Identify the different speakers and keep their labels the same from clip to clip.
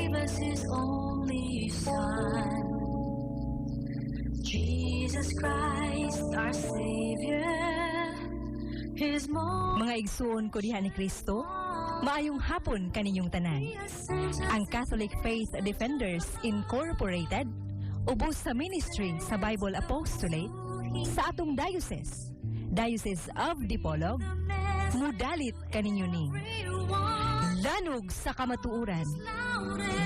Speaker 1: Gave us His only Son. Jesus Christ, our Savior, His most
Speaker 2: Mga igsuon ko diha ni Kristo, maayong hapon kaninyong tanan. Ang Catholic Faith Defenders Incorporated, ubos sa ministry sa Bible Apostolate sa atong diocese, Diocese of Dipolog, mudalit kaninyo ning Lanog sa Kamatuoran.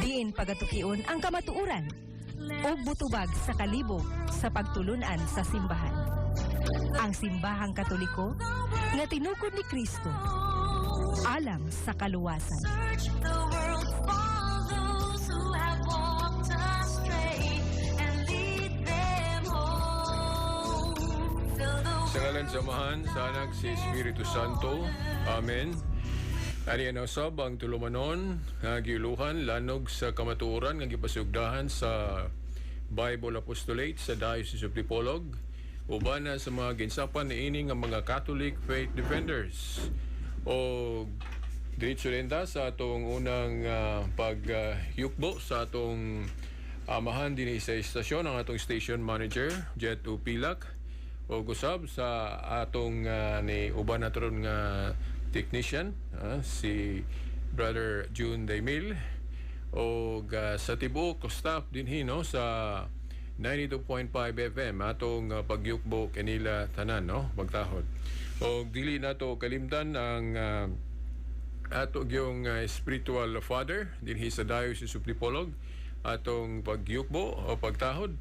Speaker 2: Diin pagatukion ang kamatuoran ug butubag sa kalibog sa pagtulunan sa simbahan. Ang Simbahang Katoliko nga tinukod ni Kristo alang sa kaluwasan.
Speaker 1: Search the world for those who have walked astray and lead them home. Fill the
Speaker 3: Sa ngalan sa Amahan, sa Anak, sa Espiritu Santo. Amen. Ani na usab ang tulumanon nga giuluhan Lanog sa Kamatuoran nga gipasugdahan sa Bible Apostolate sa Diocese of Dipolog uban na sa mga ginsapan niini nga mga Catholic Faith Defenders. O diretso din ta sa atong unang pagyukbo sa atong amahan dinhi sa istasyon, ang atong station manager, Jet Upilak, o gusab sa atong ni uban na ron nga technician, si Brother June Daimil, o sa tibuok staff dinhi, no, sa 92.5 FM. Atong pagyukbo kanila tanan, no, pagtahod. O dili nato kalimtan ang ato gyung spiritual father dinhi sa Diocese of Dipolog. Atong pagyukbo o pagtahod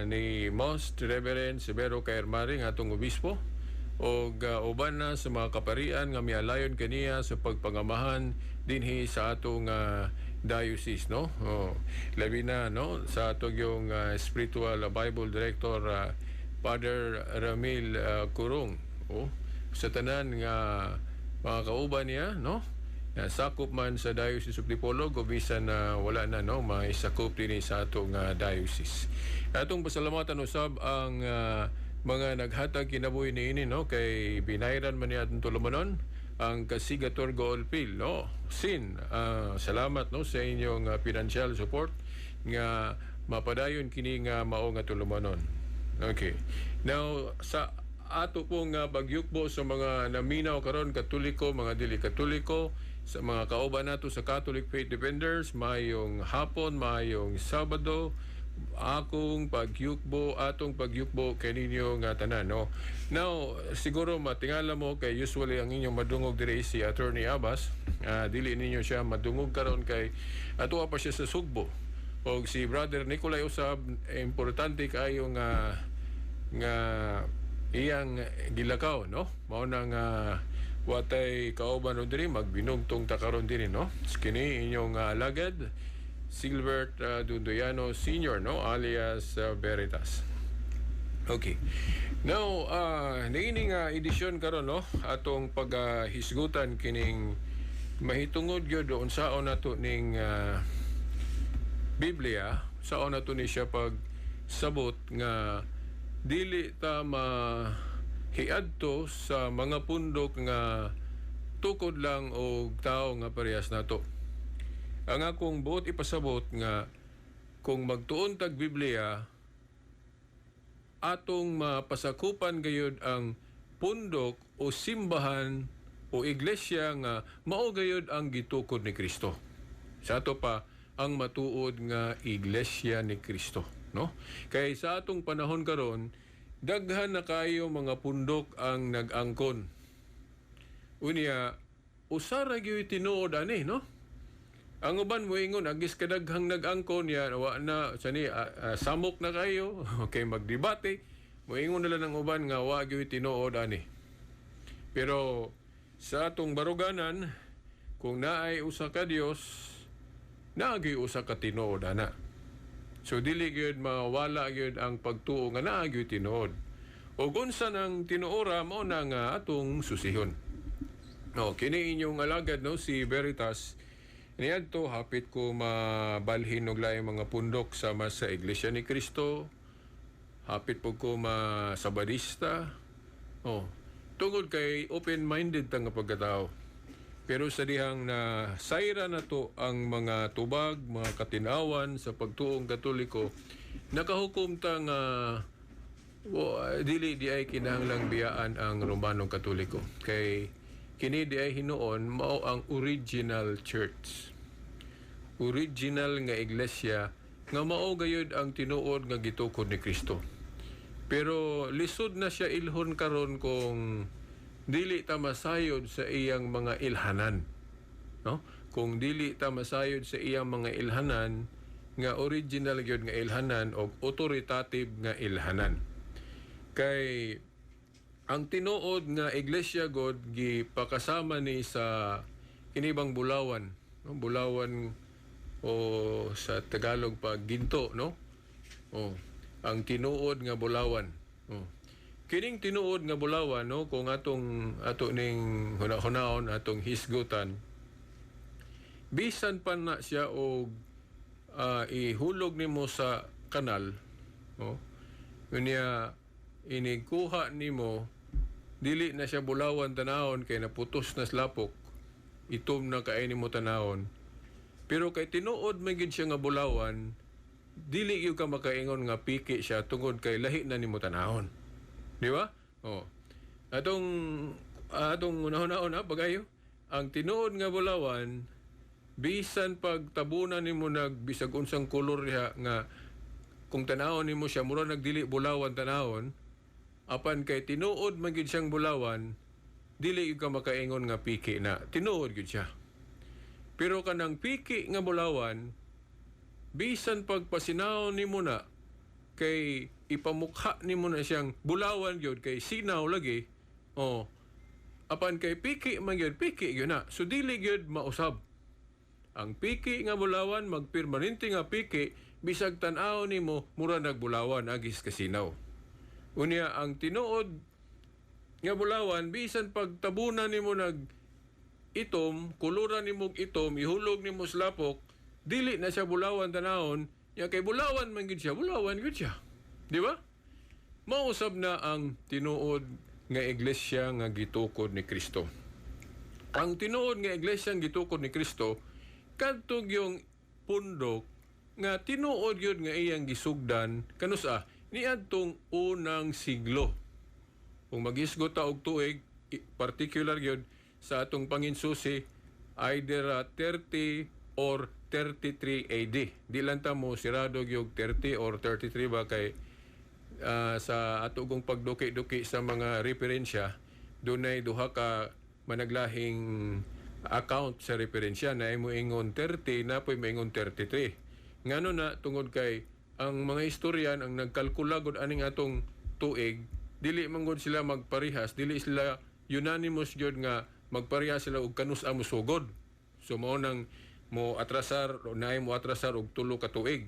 Speaker 3: ni Most Reverend Severo Caermari nga atong obispo og uban na sa mga kaparian nga mialayon kaniya sa pagpangamahan dinhi sa atong diocese, no. Oh, labi na, no, sa atong yung spiritual Bible director, Father Ramil Kurong, oh, sa tanan nga mga kauban niya, no, na sakop man sa Diocese of Dipolog o bisan na wala na, no, maisakop dinhi sa atong diocese. Atong pasalamatan usab ang mga naghatag kinabuhi niini, no, kay binayran man niya atong tulumanon, ang Kasiga Torgo Olpil, no. Sin salamat, no, sa inyong financial support nga mapadayon kini nga mao nga tulumanon. Okay. Now, sa ato pong pagyukbo sa mga naminaw karon, Katoliko, mga dili Katoliko, sa mga kauban nato sa Catholic Faith Defenders, mayong hapon, mayong Sabado. Akong pagyukbo, atong pagyukbo kaninyo nga tanan, no. Now, siguro matingala mo kay usually ang inyong madungog diri si Attorney Abbas. Dili ninyo siya madungog karon kay atuwa pa siya sa Sugbo. Og si Brother Nicolay usab, importante kaayo nga nga iyang gilakaw, no. Mao na nga watay kauban ron diri, magbinugtong ta karon diri, no. Kini inyong alagad, Silbert Dundoyano Senior, no, alias Veritas. Okay. Now, niini nga edisyon karon, no, atong paghisgutan kining mahitungod gyud unsaon nato ning Biblia, saon nato ni siya pag sabot nga dili ta mahiadto sa mga pundok nga tukod lang og tao nga parehas nato. Ang akong buot ipasabot nga kung magtuon tag Biblia, atong mapasakupan gayud ang pundok o simbahan o iglesia nga mao gayud ang gitukod ni Kristo. Sa ato pa ang matuod nga Iglesia ni Kristo, no? Kay sa atong panahon karon, daghan na kayo mga pundok ang nag-angkon. Unya, usa ra gyud tinuod ani, no? Ang uban moingon agis kadaghang nag-angkon ya wa na sani samok na kayo, okay, magdebate, moingon na lang ang uban nga wa gyud tinuod ani. Pero sa atong baruganan, kung naay usa ka Dios, naa gyud usa ka tinuod ana. So dili gyud mawala gyud ang pagtuo nga naa gyud tinuod. Ug unsa nang tinuora, mao na nga atong susihon. No, kini inyong alagad, no, si Veritas. Niadto hapit ko mabalhin og laing mga pundok sama sa Iglesia ni Cristo. Hapit po ko masabadista. Oh, tungod kay open-minded ta nga pagkatao. Pero sa dihang na sayra na to ang mga tubag, mga katinawan sa pagtuong Katoliko, nakahukom ta nga dili di ay kinahanglang biyaan ang Romanong Katoliko. Kay kini di ay hinuon mao ang original church. Original nga iglesia nga mao gayud ang tinuod nga gitukod ni Kristo. Pero lisod na siya ilhon karon kung dili ta masayod sa iyang mga ilhanan. No? Kung dili ta masayod sa iyang mga ilhanan nga original gyud nga ilhanan og authoritative nga ilhanan. Kay ang tinuod nga iglesia god gipakasama ni sa kinibang bulawan, no? Bulawan o sa Tagalog pa ginto, no? Oh, ang tinuod nga bulawan. Oh. Kining tinuod nga bulawan, no, kung atong ato ning hunahunahon, atong hisgutan, bisan pa na siya og ihulog nimo sa kanal, no? Unya inigkuha nimo, dili na siya bulawan tanahon kay naputos na sa lapok, itom na kay nimo tanahon. Pero kay tinuod man gid siya nga bulawan, dili gyud ka makaingon nga piki siya tungod kay lahi na nimo tanahon. Di ba? Oh. Atong atong unahon-unahon ha, pagayo. Ang tinuod nga bulawan, bisan pag tabunan nimo nag bisag unsang kolor diha nga kung tanahon nimo siya mura nagdili bulawan tanahon, apan kay tinuod man gid siyang bulawan, dili gyud ka makaingon nga piki na. Tinuod gyud siya. Pero kanang piki nga bulawan, bisan pagpasinawon nimo na kay ipamukha nimo na siyang bulawan gyud kay sinaw lagi. Oh. Apan kay piki man gyud, piki gyud na. So dili gyud mausab. Ang piki nga bulawan magpermanente nga piki, bisag tan-aw nimo mura nagbulawan agis kasinaw. Unya ang tinuod nga bulawan, bisan pagtabunan nimo nag itom, kuluran nimo itom, ihulog nimo sa lapok, dili na siya bulawan tanahon, ya kay bulawan man gyud siya, bulawan gyud siya. Di ba? Mausab na ang tinuod nga iglesia nga gitukod ni Kristo. Ang tinuod nga iglesia nga gitukod ni Kristo kadto yung pundok nga tinuod gyud nga iyang gisugdan kanusa niadtong unang siglo. Kung magisgot ta og tuig, particular gyud sa atong panginsusi, either 30 or 33 AD. Di lang ta mo sirado gyud 30 or 33 ba kay sa ato gong pagduki-duki sa mga referensya, dunay duha ka managlahing account sa referensya na mo ingon 30 na po'y moingon 33. Ngano na tungod kay ang mga historian ang nagkalkula gud aning atong tuig, dili man gud sila magparihas, dili sila unanimous gyud nga magparehas sila og kanus-a mosugod. So mao nang mo atrasar o naay mo atrasar og 3 ka tuig.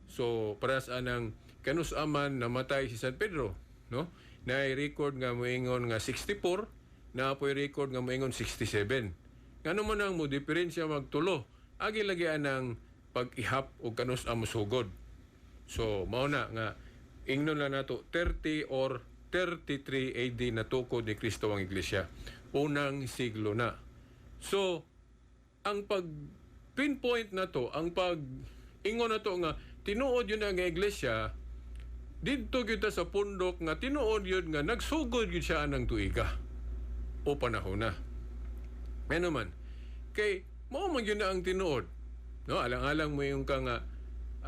Speaker 3: So parehas anang kanus-a man namatay si San Pedro, no? Naay record nga moingon nga 64, naa po'y record nga moingon 67. Ngano man ang mo diferensya magtulo, agi lagi anang pag-ihap og kanus-a mosugod. So mao na nga ingnon lang nato 30 or 33 AD natukod ni Kristo ang iglesia. Unang siglo na. So ang pag pinpoint na to, ang pag ingon na to nga tinuod yun ang iglesia, didto gyud ta sa pundok nga tinuod yun nga nagsugod gyud siya anang tuiga o panahon na. Ano man, kay mao man gyud na ang tinuod. No, alang-alang mo yung ka nga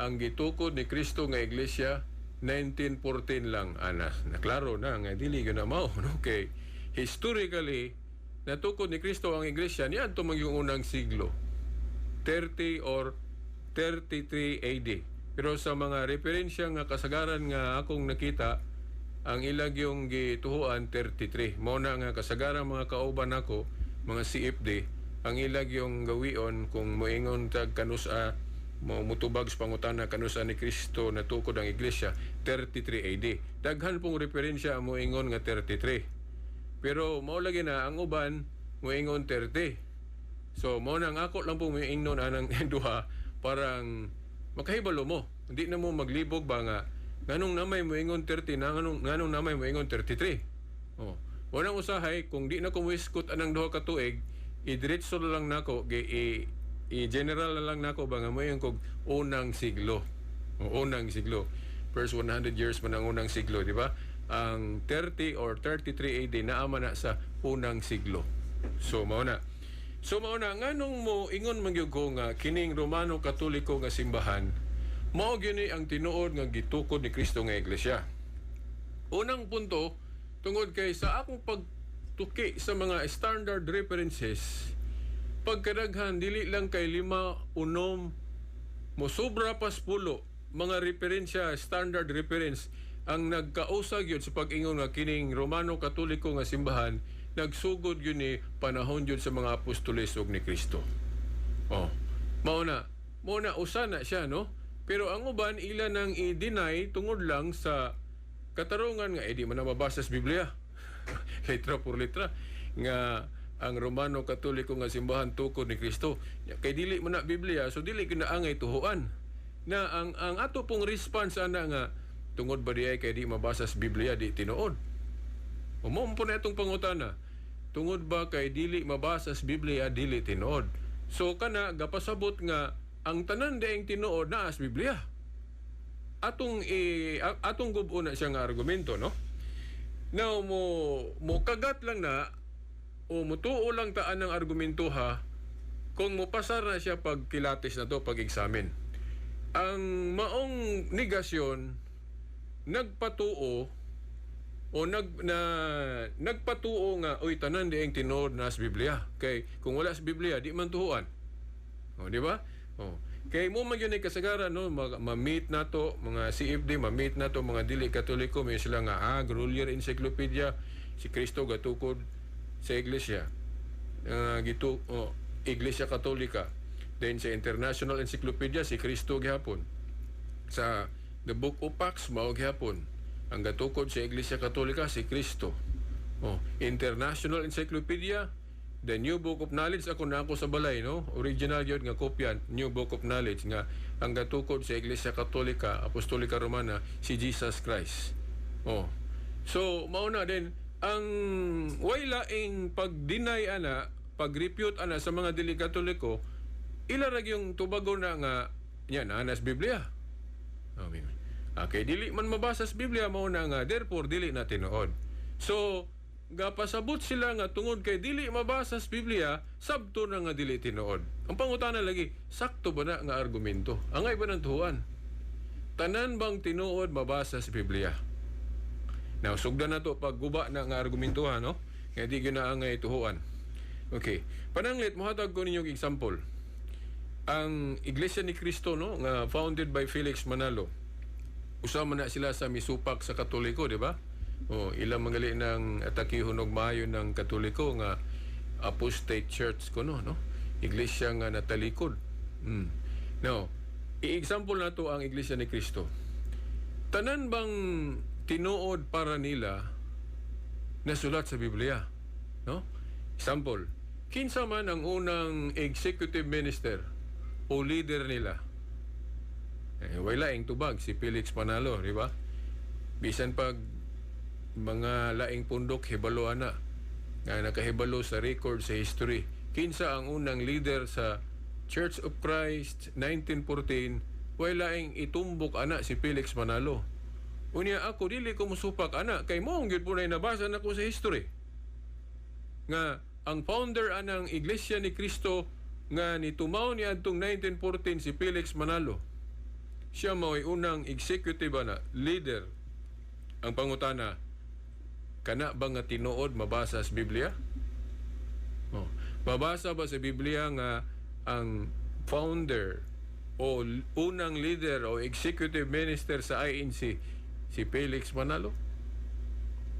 Speaker 3: ang gitukod ni Kristo nga iglesia 1914 lang ana. Naklaro na nga dili gyud na mao, no? Kay historically natukod ni Kristo ang iglesia niadto man yung unang siglo, 30 or 33 AD. Pero sa mga referensya nga kasagaran nga akong nakita, ang ilag yung gituhuan 33. Mao na nga kasagaran mga kauban nako, mga CFD, ang ilag yung gawion kung moingon tag kanusa mo mutubag sa pangutana kanusa ni Kristo natukod ang iglesia, 33 AD. Daghan pong referensya moingon nga 33. Pero mao lagi na ang uban moingon 30. So mao nang ako lang po moingnon anang duha parang makahibalo mo. Hindi na mo maglibog ba nga nganong namay moingon 30 na nganong namay moingon 33. Oh. Walang usahay kung di na ko moiskot anang duha ka tuig, Idiretso na lang nako gi i general na lang nako ba nga moingon kog unang siglo. O, unang siglo. First 100 years man ang unang siglo, di ba? Ang 30 or 33 AD naa man na sa unang siglo. So mao na. So mao na, nganong mo ingon man gyud ko nga kining Romano Katoliko nga simbahan mao gyud ni ang tinuod nga gitukod ni Kristo nga iglesia. Unang punto, tungod kay sa akong pagtuki sa mga standard references, pagkadaghan, dili lang kay lima, unom, mo sobra pas pulo mga referensya, standard reference ang nagkausag yun sa pag-ingon nga kining Romano Katoliko nga simbahan nagsugod yun ni panahon yun sa mga apostoles ug ni Kristo. Oh. Mao na. Mao na, usa na siya, no? Pero ang uban, ila nang i-deny tungod lang sa katarungan nga eh, di man na mabasa sa Biblia, letra por letra, nga ang Romano Katoliko nga simbahan tukod ni Kristo. Kay dili man na Biblia, so dili gyud na angay tuhuan. Na ang ato pong response ana nga tungod ba diay kay di mabasa sa Biblia, di tinuod? Mao po na itong pangutana. Tungod ba kay dili mabasa sa Biblia, dili tinuod? So kana gapasabot nga ang tanan diayng tinuod naa sa Biblia. Atong gubo na siya nga argumento, no? Now mo mo kagat lang na o mutuo lang taan ng argumento ha kung mopasar na siya pag kilatis na to, pag-examine. Ang maong negasyon nagpatuo o nagpatuo nga oy, tanan diayng tinuod na sa Biblia, kay kung wala sa Biblia, di man tuhuan. O, di ba? O, kay mo man gyud kasagaran, no, ma-meet nato mga CFD, ma-meet nato mga dili Katoliko, may sila nga Grolier Encyclopedia, si Kristo gatukod sa iglesia, gitu oh, Iglesia Katolika. Then sa International Encyclopedia, si Kristo gihapon. Sa The Book of Acts, mao gihapon ang gatukod sa Iglesia Katolika, si Kristo. Oh, International Encyclopedia, The New Book of Knowledge, ako na ako sa balay, no? Original yun nga kopya, New Book of Knowledge, nga ang gatukod sa Iglesia Katolika, Apostolika Romana, si Jesus Christ. Oh. So, mao na din ang way laing pag-deny ana, pag-refute ana sa mga dili Katoliko, ila ra yung tubago na nga yan naa sa Biblia. Amen. Okay, dili man mabasa sa Biblia, mao na nga therefore dili na tinuod. So, gapasabot sila nga tungod kay dili mabasa sa Biblia, sabto na nga dili tinuod. Ang pangutana lagi, sakto ba na nga argumento? Angay ba ng tuhuan? Tanan bang tinuod mabasa sa Biblia? Now, sugdan na to pagguba na nga argumento ha, no? Nga di gyud na angay tuhuan. Okay. Pananglit, mohatag ko ninyong example. Ang Iglesia ni Cristo, no, nga founded by Felix Manalo. Usa man na sila sa misupak sa Katoliko, di ba? Oh, ilang mangali ng atakihon og maayo ng Katoliko nga apostate church kuno, no? Iglesia nga natalikod. Now, i-example na to ang Iglesia ni Cristo. Tanan bang tinuod para nila nasulat sa Biblia? No? Example, kinsa man ang unang executive minister o leader nila? Eh, wala laing tubag, si Felix Manalo, di ba? Bisan pag mga laing pundok hibalo ana nga nakahibalo sa record sa history. Kinsa ang unang leader sa Church of Christ 1914, way laing itumbok ana, si Felix Manalo. Unya ako, dili ko musupak ana kay mo gyud po na nabasa nako sa history nga ang founder anang Iglesia ni Cristo nga nitumaw ni adtong 1914, si Felix Manalo. Siya mao'y unang executive ana, leader. Ang pangutana, kana ba nga tinuod mabasa sa Biblia? Oh. Mabasa ba sa Biblia nga ang founder o unang leader o executive minister sa INC si Felix Manalo?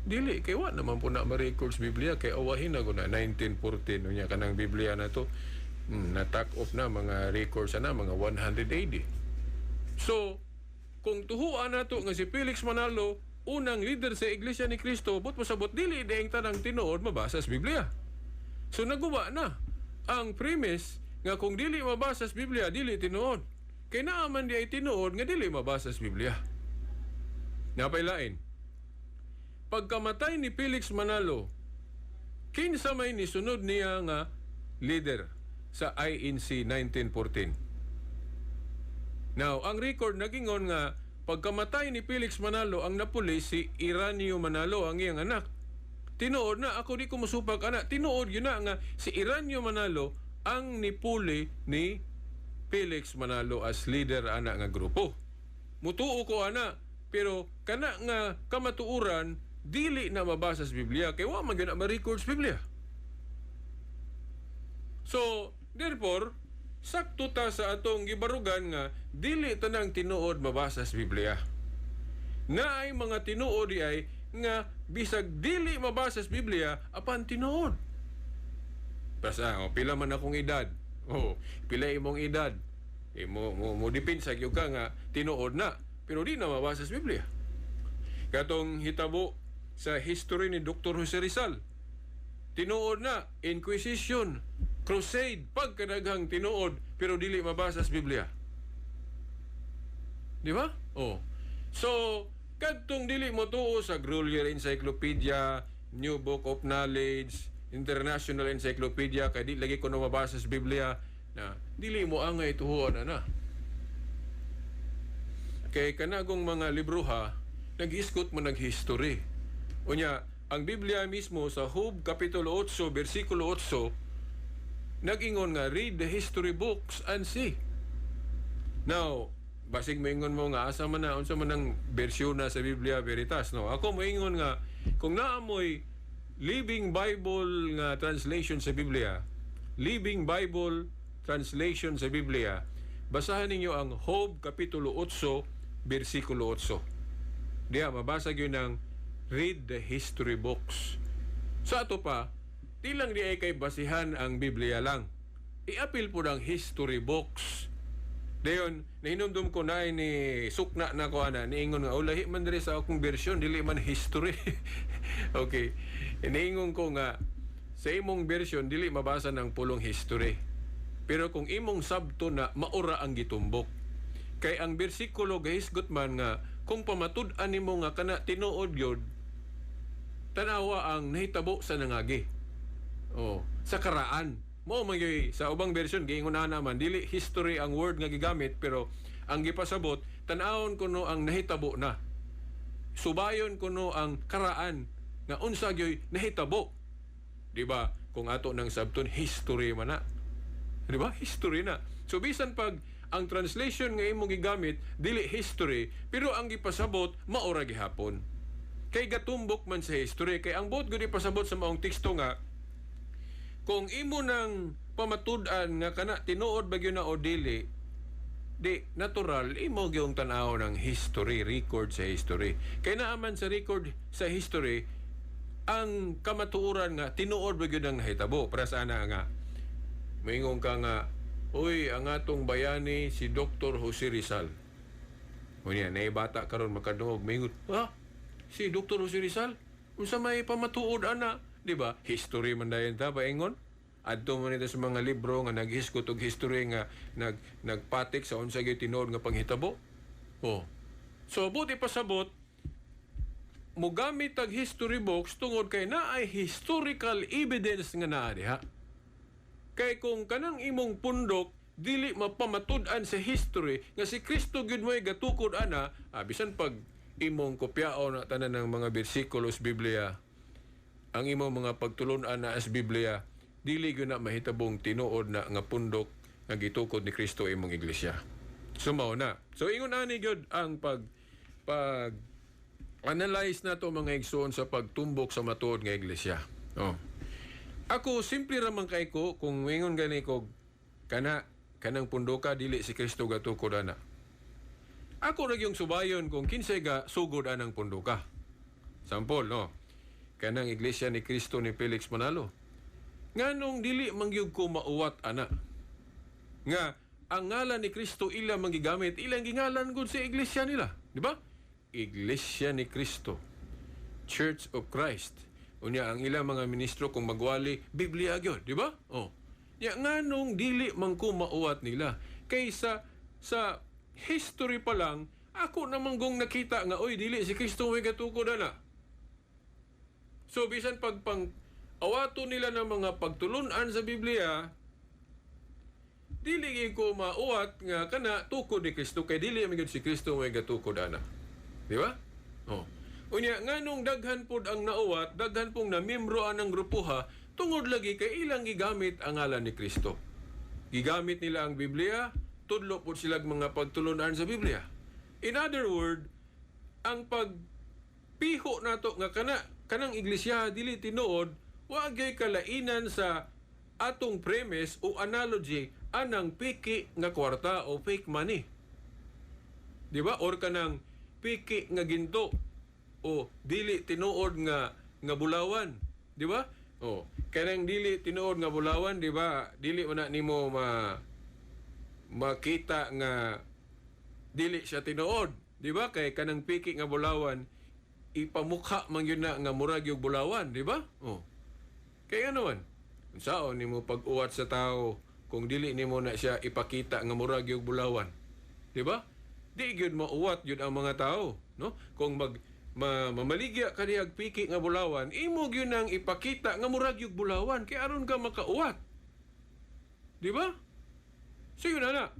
Speaker 3: Dili, kay wa naman po na ma-record sa Biblia, kay awahin na ko na 1914, unya kanang Biblia na to na-take off na mga records na mga 100 AD. So, kung tuhuan nato nga si Felix Manalo unang leader sa Iglesia ni Cristo, but pasabot dili diayng tanang tinuod mabasa sa Biblia. So naguba na ang premise nga kung dili mabasa sa Biblia, dili tinuod. Kay naa man diay tinuod nga dili mabasa sa Biblia. Napaylain. Pagkamatay ni Felix Manalo, kinsa may nisunod niya nga leader sa INC 1914. Now, ang record nagingon nga pagkamatay ni Felix Manalo, ang napuli si Iranio Manalo, ang iyang anak. Tinuod na, ako di ko musupag ana, tinuod gyud na nga si Iranio Manalo ang nipuli ni Felix Manalo as leader ana nga grupo. Mutuo ko ana, pero kana nga kamatuoran dili na mabasa sa Biblia kay wa man gyud na ma-record sa Biblia. So, therefore, sakto ta sa atong gibarugan nga dili tanang tinuod mabasa sa Biblia. Naay mga tinuod di ay nga bisag dili mabasa sa Biblia apan tinuod. Basta, oh, pila man akong edad. Oh, pila imong edad. Eh, mo depensa gyud ka nga tinuod na, pero di na mabasa sa Biblia. Katong hitabo sa history ni Dr. Jose Rizal. Tinuod na, Inquisition, Crusade, pagkadaghang tinuod, pero dili mabasa sa Biblia. Di ba? Oh. So, kadtong dili mo tuo sa Grolier Encyclopedia, New Book of Knowledge, International Encyclopedia, kay di lagi ko na mabasa sa Biblia, na dili mo angay tuhuan na na. Kay kanagong mga libroha, nag-iskot mo nag-history. Unya, ang Biblia mismo sa Job Kapitulo 8, versikulo 8, nag-ingon nga, "Read the history books and see." Now, basig moingon mo nga asa man na, unsa man ang bersyon na sa Biblia Veritas, no? Ako moingon nga kung naamoy Living Bible nga translation sa Biblia, Living Bible translation sa Biblia, basahan ninyo ang Job Kapitulo 8 versikulo 8. Diya mabasa gyud ng "Read the history books." Sa ato pa, di lang di ay kay basihan ang Biblia lang. I-apil po ng history books. Dayon, nahinumdum ko na ni sukna na ko ana, niingon nga, "Ulahi man diri sa akong version, dili man history." Okay. Niingon ko nga, sa imong version, dili mabasa ng pulong history. Pero kung imong sabto na maura ang gitumbok. Kay ang bersikulo gahisgot man nga, kung pamatud-an nimo nga kana tinuod gyud, tanawa ang nahitabo sa nangagi. Oh, sa karaan. Mo man gyud sa ubang version giingon na naman dili history ang word nga gigamit, pero ang gipasabot tan-awon kuno ang nahitabo na. Subayon kuno ang karaan nga unsa gyud nahitabo. Di ba? Kung ato nang sabton, history man na. Di ba? History na. So bisan pag ang translation nga imong gigamit dili history, pero ang gipasabot maora gihapon. Kay gatumbok man sa history, kay ang buot gud ipasabot sa maong teksto nga kung imo nang pamatud-an nga kana tinuod ba gyud na o dili, di natural imo gyung tan-aw ng history, record sa history. Kay naaman sa record sa history ang kamatuoran nga tinuod ba gyud ang nahitabo. Para sa ana nga moingon ka nga, "Uy, ang atong bayani si Dr. Jose Rizal." Unya, naay bata karon makadungog, moingon, "Ha? Si Dr. Jose Rizal? Unsa may pamatuod ana?" Di ba? History man dayon ta paingon. Adto man ito sa mga libro nga naghisgot og history nga nagpatik sa unsa gyud tinuod nga panghitabo. Oh. So buti pasabot mogamit ang history books tungod kay naay historical evidence nga naa diha. Kay kung kanang imong pundok dili mapamatud-an sa history nga si Kristo gyud mo'y gatukod ana, bisan pag imong kopyaon na tanan ng mga bersikulo sa Biblia, ang imong mga pagtulun-an na as Biblia, dili gyud na mahitabong tinuod na nga pundok nga gitukod ni Kristo imong iglesia. So mao na. So ingon ani gyud ang pag pag analyze nato, mga igsoon, sa pagtumbok sa matuod nga iglesia. Oh. Ako simple ra man kay ko kung ingon gani ko kana kanang pundoka dili si Kristo gatukod ana. Ako ra gyung subayon kung kinsay ga sugod anang pundoka. Sample, no. Kanang Iglesia ni Cristo ni Felix Manalo. Nganong dili mangyud ko mauwat ana? Nga ang ngalan ni Kristo ila manggigamit, ilang gingalan gud sa iglesia nila, di ba? Iglesia ni Kristo. Church of Christ. Unya ang ilang mga ministro kung magwali, Biblia gyud, di ba? Oh. Ya nganong dili man ko mauwat nila kaysa sa history pa lang ako namang gong nakita nga, oy, dili si Kristo may gatukod ana. So bisan pag pang Awato nila ng mga pagtulunan sa Biblia, dili gyud ko mauwat nga kana tukod ni Kristo kay dili man gyud si Kristo may gatukod ana. Di ba? Oh. Unya, nganong daghan pod ang nauwat, daghan pong namembro anang grupoha tungod lagi kay ilang gigamit ang ngalan ni Kristo. Gigamit nila ang Biblia, tudlo pod silag mga pagtulunan sa Biblia. In other word, ang pagpiho nato nga kanang iglesia dili tinuod, wa gyud kalainan sa atong premise o analogy anang piki nga kwarta o fake money. Di ba? Or kanang piki nga ginto o dili tinuod nga nga bulawan, di ba? Oh, kanang dili tinuod nga bulawan, di ba? Dili man na nimo makita nga dili siya tinuod, di ba? Kay kanang piki nga bulawan, ipamukha man yun na nga murag yung bulawan, di ba? Oh. Kaya ano man, unsaon nimo pag-uwat sa tao kung dili nimo na siya ipakita nga murag yung bulawan, di ba? Di gyud mauwat yun ang mga tao, no? Kung mamaligya ka dihag piki nga bulawan, imo gyud nang ipakita nga murag yung bulawan kay aron ka makauwat. Di ba? So yun na.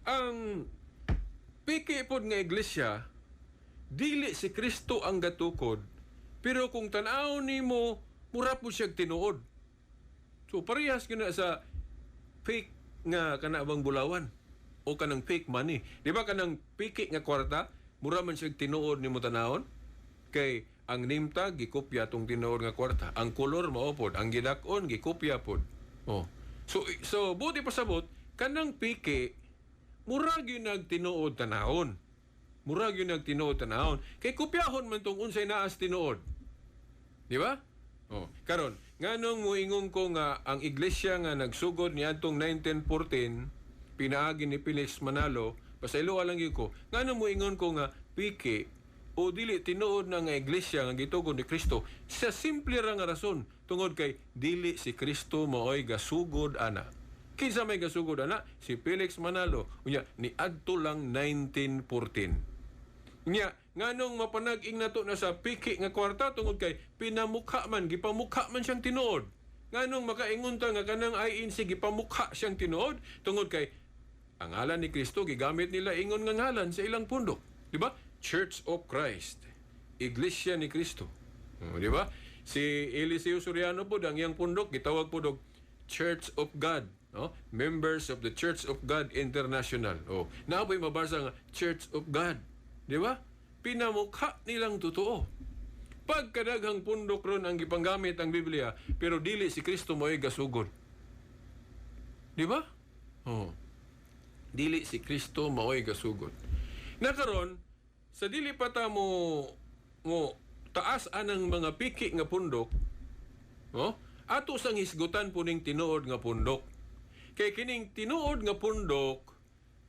Speaker 3: Ang piki pod nga iglesia, dili si Kristo ang gatukod, pero kung tan-aw nimo, mura po siya tinuod. So parehas gyud na sa fake nga kana bang bulawan o kanang fake money. Di ba kanang piki nga kwarta, mura man siya tinuod nimo tanawon? Kay ang name tag gikopya tong tinuod nga kwarta. Ang kolor mao pod, ang gidak-on gikopya pod. Oh. So buti pasabot kanang piki mura gyud nagtinuod tanawon. Mura gyud nagtinuod tanawon. Kay kopyahon man tong unsay naas tinuod. Di ba? Oh, karon, nganong moingon ko nga ang iglesia nga nagsugod niadtong 1914 pinaagi ni Felix Manalo, pasaylo lang gyud ko. Nganong moingon ko nga piki o dili tinuod na nga iglesia nga gitugod ni Kristo sa simple ra nga rason, tungod kay dili si Kristo maoy gasugod ana. Kinsa may gasugod ana? Si Felix Manalo. Unya niadto lang 1914. Nya, nganong mapanag-ing nato na sa piki nga kwarta tungod kay pinamukha man, gipamukha man siyang tinuod. Nganong makaingon ta nga kanang INC gipamukha siyang tinuod tungod kay ang ngalan ni Kristo gigamit nila ingon nga ngalan sa ilang pundok, di ba? Church of Christ. Iglesia ni Kristo. Oh, di ba? Si Eliseo Soriano pod, ang iyang pundok gitawag pod og Church of God, no? Members of the Church of God International. Oh, naa po'y mabasa nga Church of God. Di ba? Pinamukha nilang totoo. Pagkadaghang pundok ron ang gipanggamit ang Biblia, pero dili si Kristo mo'y gasugod. Di ba? Oh. Dili si Kristo mao'y gasugod. Nakaron, sa dili pa ta mo taas anang mga piki nga pundok, no? Ato sang hisgutan puning tinuod nga pundok. Kay kining tinuod nga pundok,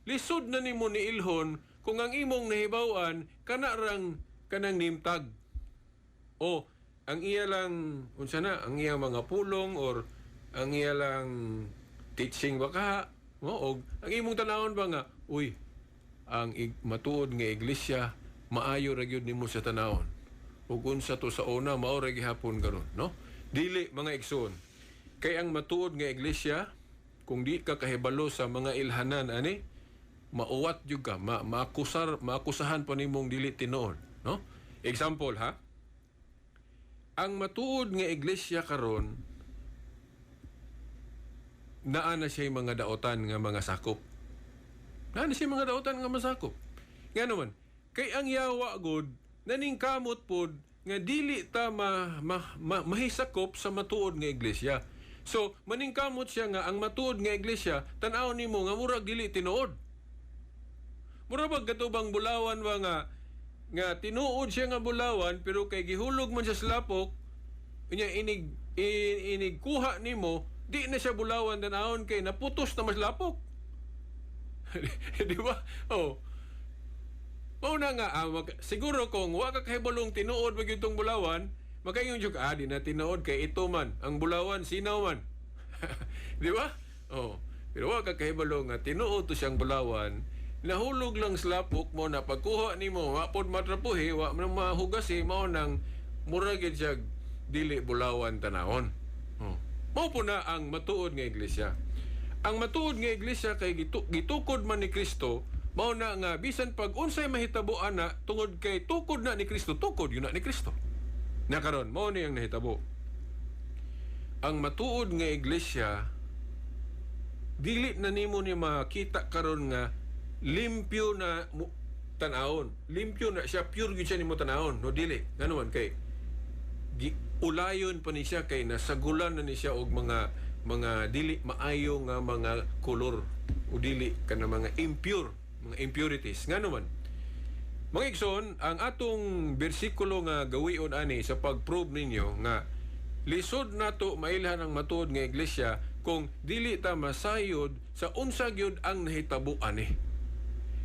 Speaker 3: lisod na nimo ni ilhon kung ang imong nahibaw-an kana rang kanang name tag. O ang iya lang unsa na, ang iya mga pulong or ang iya lang teaching ba ka, no? Og ang imong tanawon ba nga, uy, ang matuod nga iglesia maayo ra gyud nimo sa tanawon. Ug unsa to sa una mao ra gihapon karon, no? Dili, mga igsoon. Kay ang matuod nga iglesia, kung di ka kahibalo sa mga ilhanan ani, mauwat jud ka, maakusar, maakusahan pa nimong dili tinuod, no? Example ha. Ang matuod nga iglesia karon naa na siya mga daotan nga mga sakop. Naa na siya mga daotan nga masakop. Nga naman, kay ang yawa god naningkamot pod nga dili ta mahisakop sa matuod nga iglesia. So, maningkamot siya nga ang matuod nga iglesia, tan-aw nimo nga murag dili tinuod. Mura bag katubang bulawan ba nga tinuod siya nga bulawan pero kay gihulog man siya sa lapok, unya inig kuha nimo, di na siya bulawan tanawon kay naputos na mas lapok. Di ba? Oh. Mao na nga, siguro kung wa ka kahibalong tinuod ba gyud tong bulawan, makaingon jud ka, di na tinuod kay ito man, ang bulawan sinaw man. Di ba? Oh. Pero wa ka kahibalo nga tinuod to siyang bulawan, nahulog lang sa lapok mo na pagkuha nimo, wa pod matrapuhi, wa man mahugasi, mao nang mura gyud siya dili bulawan tanawon. Mao po na ang matuod nga iglesia. Ang matuod nga iglesia kay gitukod man ni Kristo, mao na nga bisan pag unsay mahitabo ana, tungod kay tukod na ni Kristo, tukod yun na ni Kristo. Na karon mao ni ang nahitabo. Ang matuod nga iglesia dili na nimo ni makita karon nga limpyo na mo tan-awon. Limpyo na siya, pure gyud siya nimo tan-awon. No, dili. Ngano man kay ulayon pa ni siya kay nasagulan na ni siya og mga dili maayo nga mga kolor o dili kana mga impure, mga impurities. Ngano man? Mga igsoon, ang atong bersikulo nga gawion ani sa pag-prove ninyo nga lisod nato mailhan ang matuod nga iglesia kung dili ta masayod sa unsa gyud ang nahitabo ani.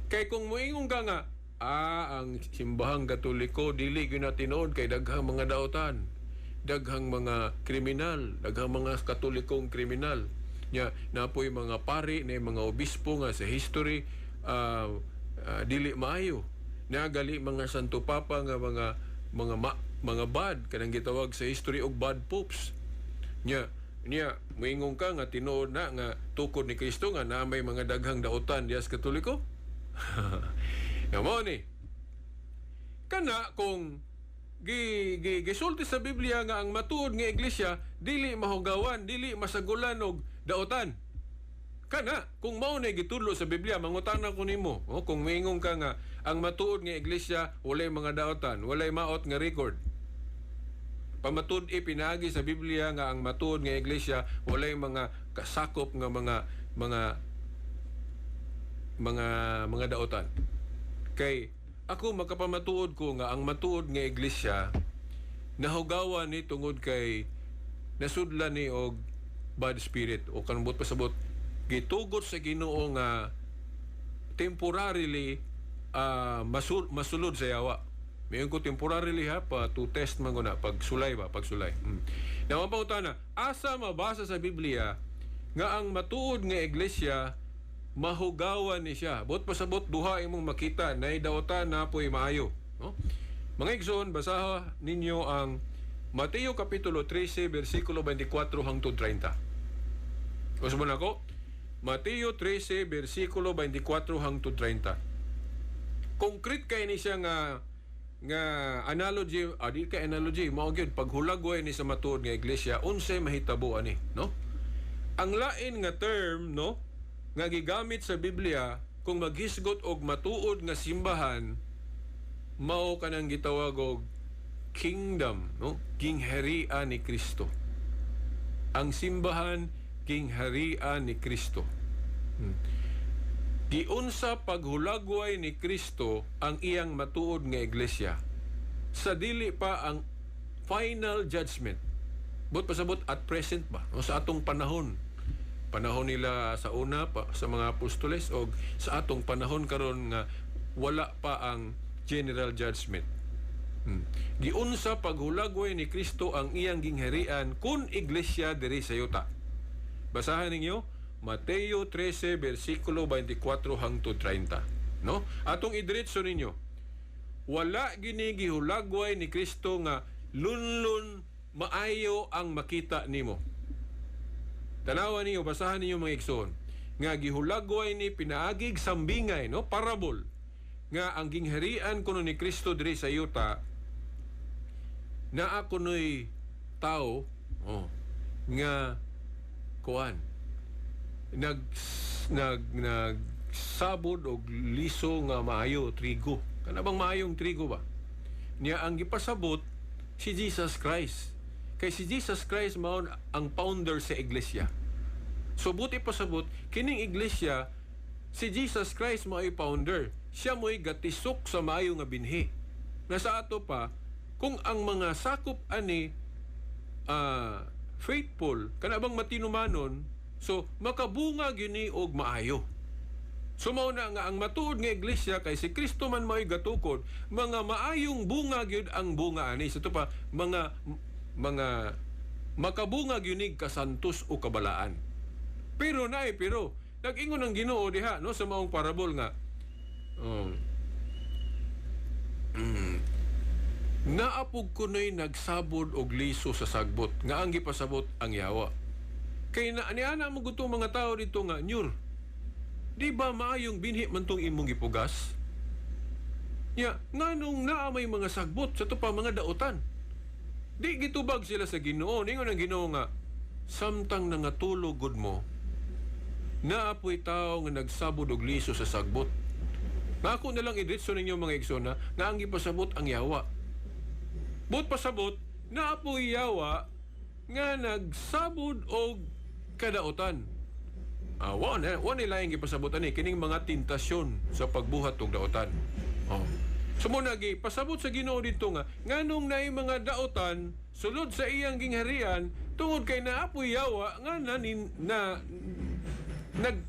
Speaker 3: Kay kung moingon ka nga, ang simbahang Katoliko dili gyud na tinuod kay daghang mga daotan, daghang mga kriminal, daghang mga Katolikong kriminal. Nya napoy mga pari na mga obispo nga sa history dili maayo. Nagali mga Santo Papa nga mga bad kanang gitawag sa history og bad popes. Nya moingon ka nga tinuod na nga tukod ni Kristo nga na may mga daghang daotan diya sa Katoliko. Ya mo ni. Kana kung gi, gi gisulti sa Biblia nga ang matuod nga iglesia dili mahugawan, dili masagulan og daotan. Kana kung mao na gitudlo sa Biblia, mangutana ko nimo, oh, kung moingon ka nga ang matuod nga iglesia walay mga daotan, walay maot nga record. Pamatud-i pinaagi sa Biblia nga ang matuod nga iglesia walay mga kasakop nga mga daotan. Kay ako makapamatuod ko nga ang matuod nga iglesia nahugawan ni tungod kay nasudlan ni og bad spirit o kanbot pasabot gitugot sa Ginoo nga temporarily masulod sa yawa. Mayon ko temporarily ha, pa to test man ko na pagsulay ba, pagsulay. Now ang pangutana, asa mabasa sa Biblia nga ang matuod nga iglesia mahugawan ni siya? Bot pasabot duha imong makita, nay daotan na po'y maayo, no? Mga igsoon, basaha ninyo ang Mateo kapitulo 13 bersikulo 24 hangtod 30. Usbon ako, Mateo 13 bersikulo 24 hangtod 30. Concrete kay ni siya nga analogy, di kay analogy, mao gyud paghulagway ni sa matuod nga iglesia unsay mahitabo ani, no? Ang lain nga term, no, nga gigamit sa Biblia kung maghisgot og matuod nga simbahan mao kanang gitawag og kingdom, no? Gingharian ni Kristo. Ang simbahan, gingharian ni Kristo. Giunsa paghulagway ni Kristo ang iyang matuod nga iglesia sa dili pa ang final judgment. But pasabot at present ba? O sa atong panahon. Panahon nila sa una pa, sa mga apostoles o sa atong panahon karon nga wala pa ang general judgment. Giunsa paghulagway ni Kristo ang iyang gingharian kun iglesia diri sa yuta. Basahan ninyo Mateo 13 bersikulo 24 hangtod 30, no? Atong idiretso ninyo. Wala gini gihulagway ni Kristo nga lunlun maayo ang makita nimo. Tanawa ninyo, basahan ninyo mga igsoon, nga gihulagway ni pinaagig sambingay, no, parable nga ang gingharian kuno ni Kristo diri sa yuta naa kunoy tao, oh, nga kuan nag nag nagsabod og liso nga maayo trigo, kana bang maayong trigo ba niya? Ang gipasabot si Jesus Christ, kay si Jesus Christ mao ang founder sa iglesia. So buti pasabot kining iglesia, si Jesus Christ mao'y founder, siya mo'y gatisok sa maayo nga binhi. Na sa ato pa, kung ang mga sakop ani faithful, kana bang matinumanon, so makabunga gini og maayo. So mao na nga ang matuod nga iglesia kay si Kristo man mao'y gatukod, mga maayong bunga gyud ang bunga ani. Sa pa mga makabunga gyud ni kasantos o kabalaan. Pero naay pero nag-ingon ang Ginoo diha, no, sa maong parabol nga naapog kuno'y nagsabod og liso sa sagbot nga ang gipasabot ang yawa. Kay na niana mo gutong mga tao dito nga, "Nyur, di ba maayong binhi man tong imong gipugas? Nya, nganong naa may mga sagbot sa to pa mga dautan?" Di gitubag sila sa Ginoo. Ningon ang Ginoo nga, "Samtang nangatulog gud mo, naapoy tao nga nagsabod og liso sa sagbot." Nga ako na lang idritso ninyo, mga igsoon, nga ang gipasabot ang yawa. But pasabot, naapoy yawa nga nagsabod og kadautan. Ah, wa na laing gipasabot ani kining mga tentasyon sa pagbuhat og dautan. Oh. So mo nagi pasabot sa Ginoo dito nga nganong naay mga dautan sulod sa iyang gingharian tungod kay naapoy yawa nga na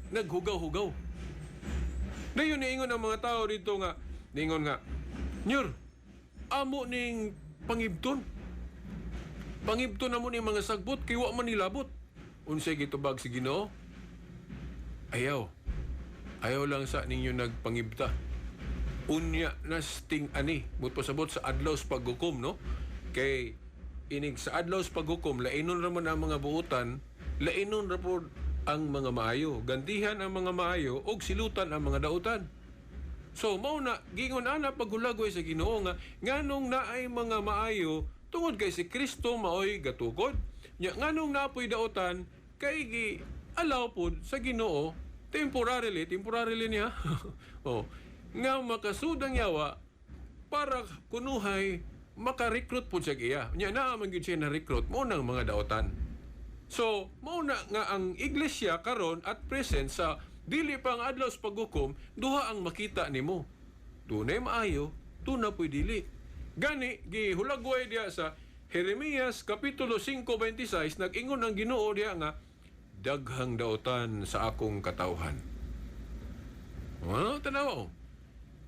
Speaker 3: naghugaw-hugaw. Dayon niingon ang mga tao dito nga niingon nga, "Nyur, amo ning pangibton. Pangibton na mo ning mga sagbot kay wa man nilabot." Unsay gitubag si Ginoo? "Ayaw. Ayaw lang sa ninyo nagpangibta. Unya na sting ani." But pasabot sa adlaw sa paghukom, no? Kay inig sa adlaw sa paghukom, lainon ra man ang mga buutan, lainon ra pod ang mga maayo. Gantihan ang mga maayo og silutan ang mga dautan. So mao na gingon ana paghulagway sa Ginoo nga nganong naay mga maayo tungod kay si Kristo maoy gatukod. Nya nganong naapoy dautan kay gi allow pod sa Ginoo temporarily, temporarily niya. Oh, nga makasudang yawa para kunuhay maka-recruit pod sa iya. Nya naa man gyud siya na-recruit mo nang mga dautan. So, mao na nga ang iglesia karon at present sa dili pa ang adlaw sa paghukom, duha ang makita nimo. Dunay maayo, duna po'y dili. Gani gihulagway diya sa Jeremias kapitulo 5:26, nag-ingon ang Ginoo diya nga daghang dautan sa akong katawhan. Ah, tanawa oh.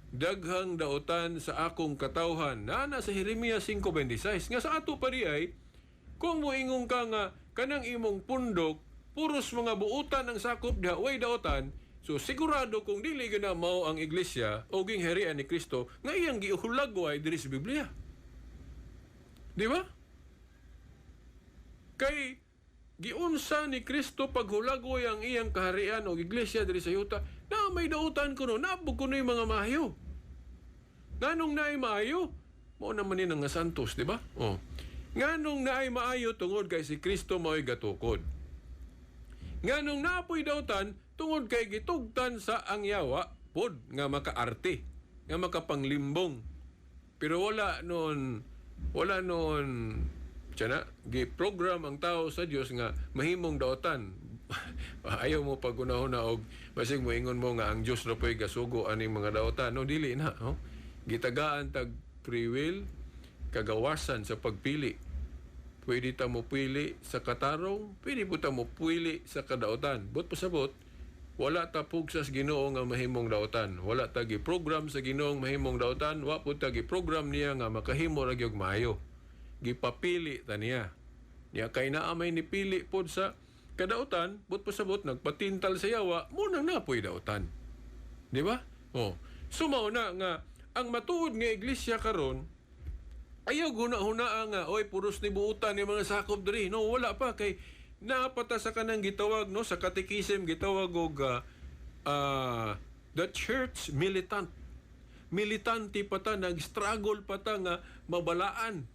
Speaker 3: Daghang dautan sa akong katawhan. Nana sa Jeremias 5:26 nga sa ato pa di ay kung moingon ka nga kanang imong pundok puros mga buutan ang sakop diha, way dautan, so sigurado kung dili gyud na mao ang iglesia o gingharian ni Kristo nga iyang gihulagway diri sa Biblia. Di ba? Kay giunsa ni Kristo paghulagway ang iyang kaharian o iglesia diri sa yuta na may dautan kuno, naabog kuno yung mga maayo. Nganong naay maayo? Mao naman ni nga santos, di ba? Oh. Nganong naay maayo? Tungod kay si Kristo mao'y gatukod. Nganong naapoy dautan? Tungod kay gitugtan sa ang yawa pod nga makaarte, nga makapanglimbong. Pero wala noon tiyan gi-program ang tao sa Dios nga mahimong dautan. Ayaw mo pagunahon og basig moingon mo nga ang Dios ra po'y gasugo aning mga dautan. No, dili na, no? Gitagaan tag free will, kagawasan sa pagpili. Pwede ta mo pili sa katarong, pwede po ta mo pili sa kadautan. But pasabot, wala ta pugsa sa Ginoo nga mahimong dautan. Wala ta gi-program sa Ginoo mahimong dautan, wa po ta gi-program niya nga makahimo ra gyud maayo. Gipapili ta niya. Niya kay naa may nipili pod sa kadautan, but pasabot nagpatintal sa yawa, mo nang napoy dautan. Di ba? Oh. So mao na nga ang matuod nga iglesia karon, ayaw guna-hunaa nga oy puros ni buutan ni mga sakop diri. No, wala pa kay naapata sa kanang gitawag, no, sa catechism gitawag og the church militant. Militante pa ta, nag-struggle pa ta nga mabalaan.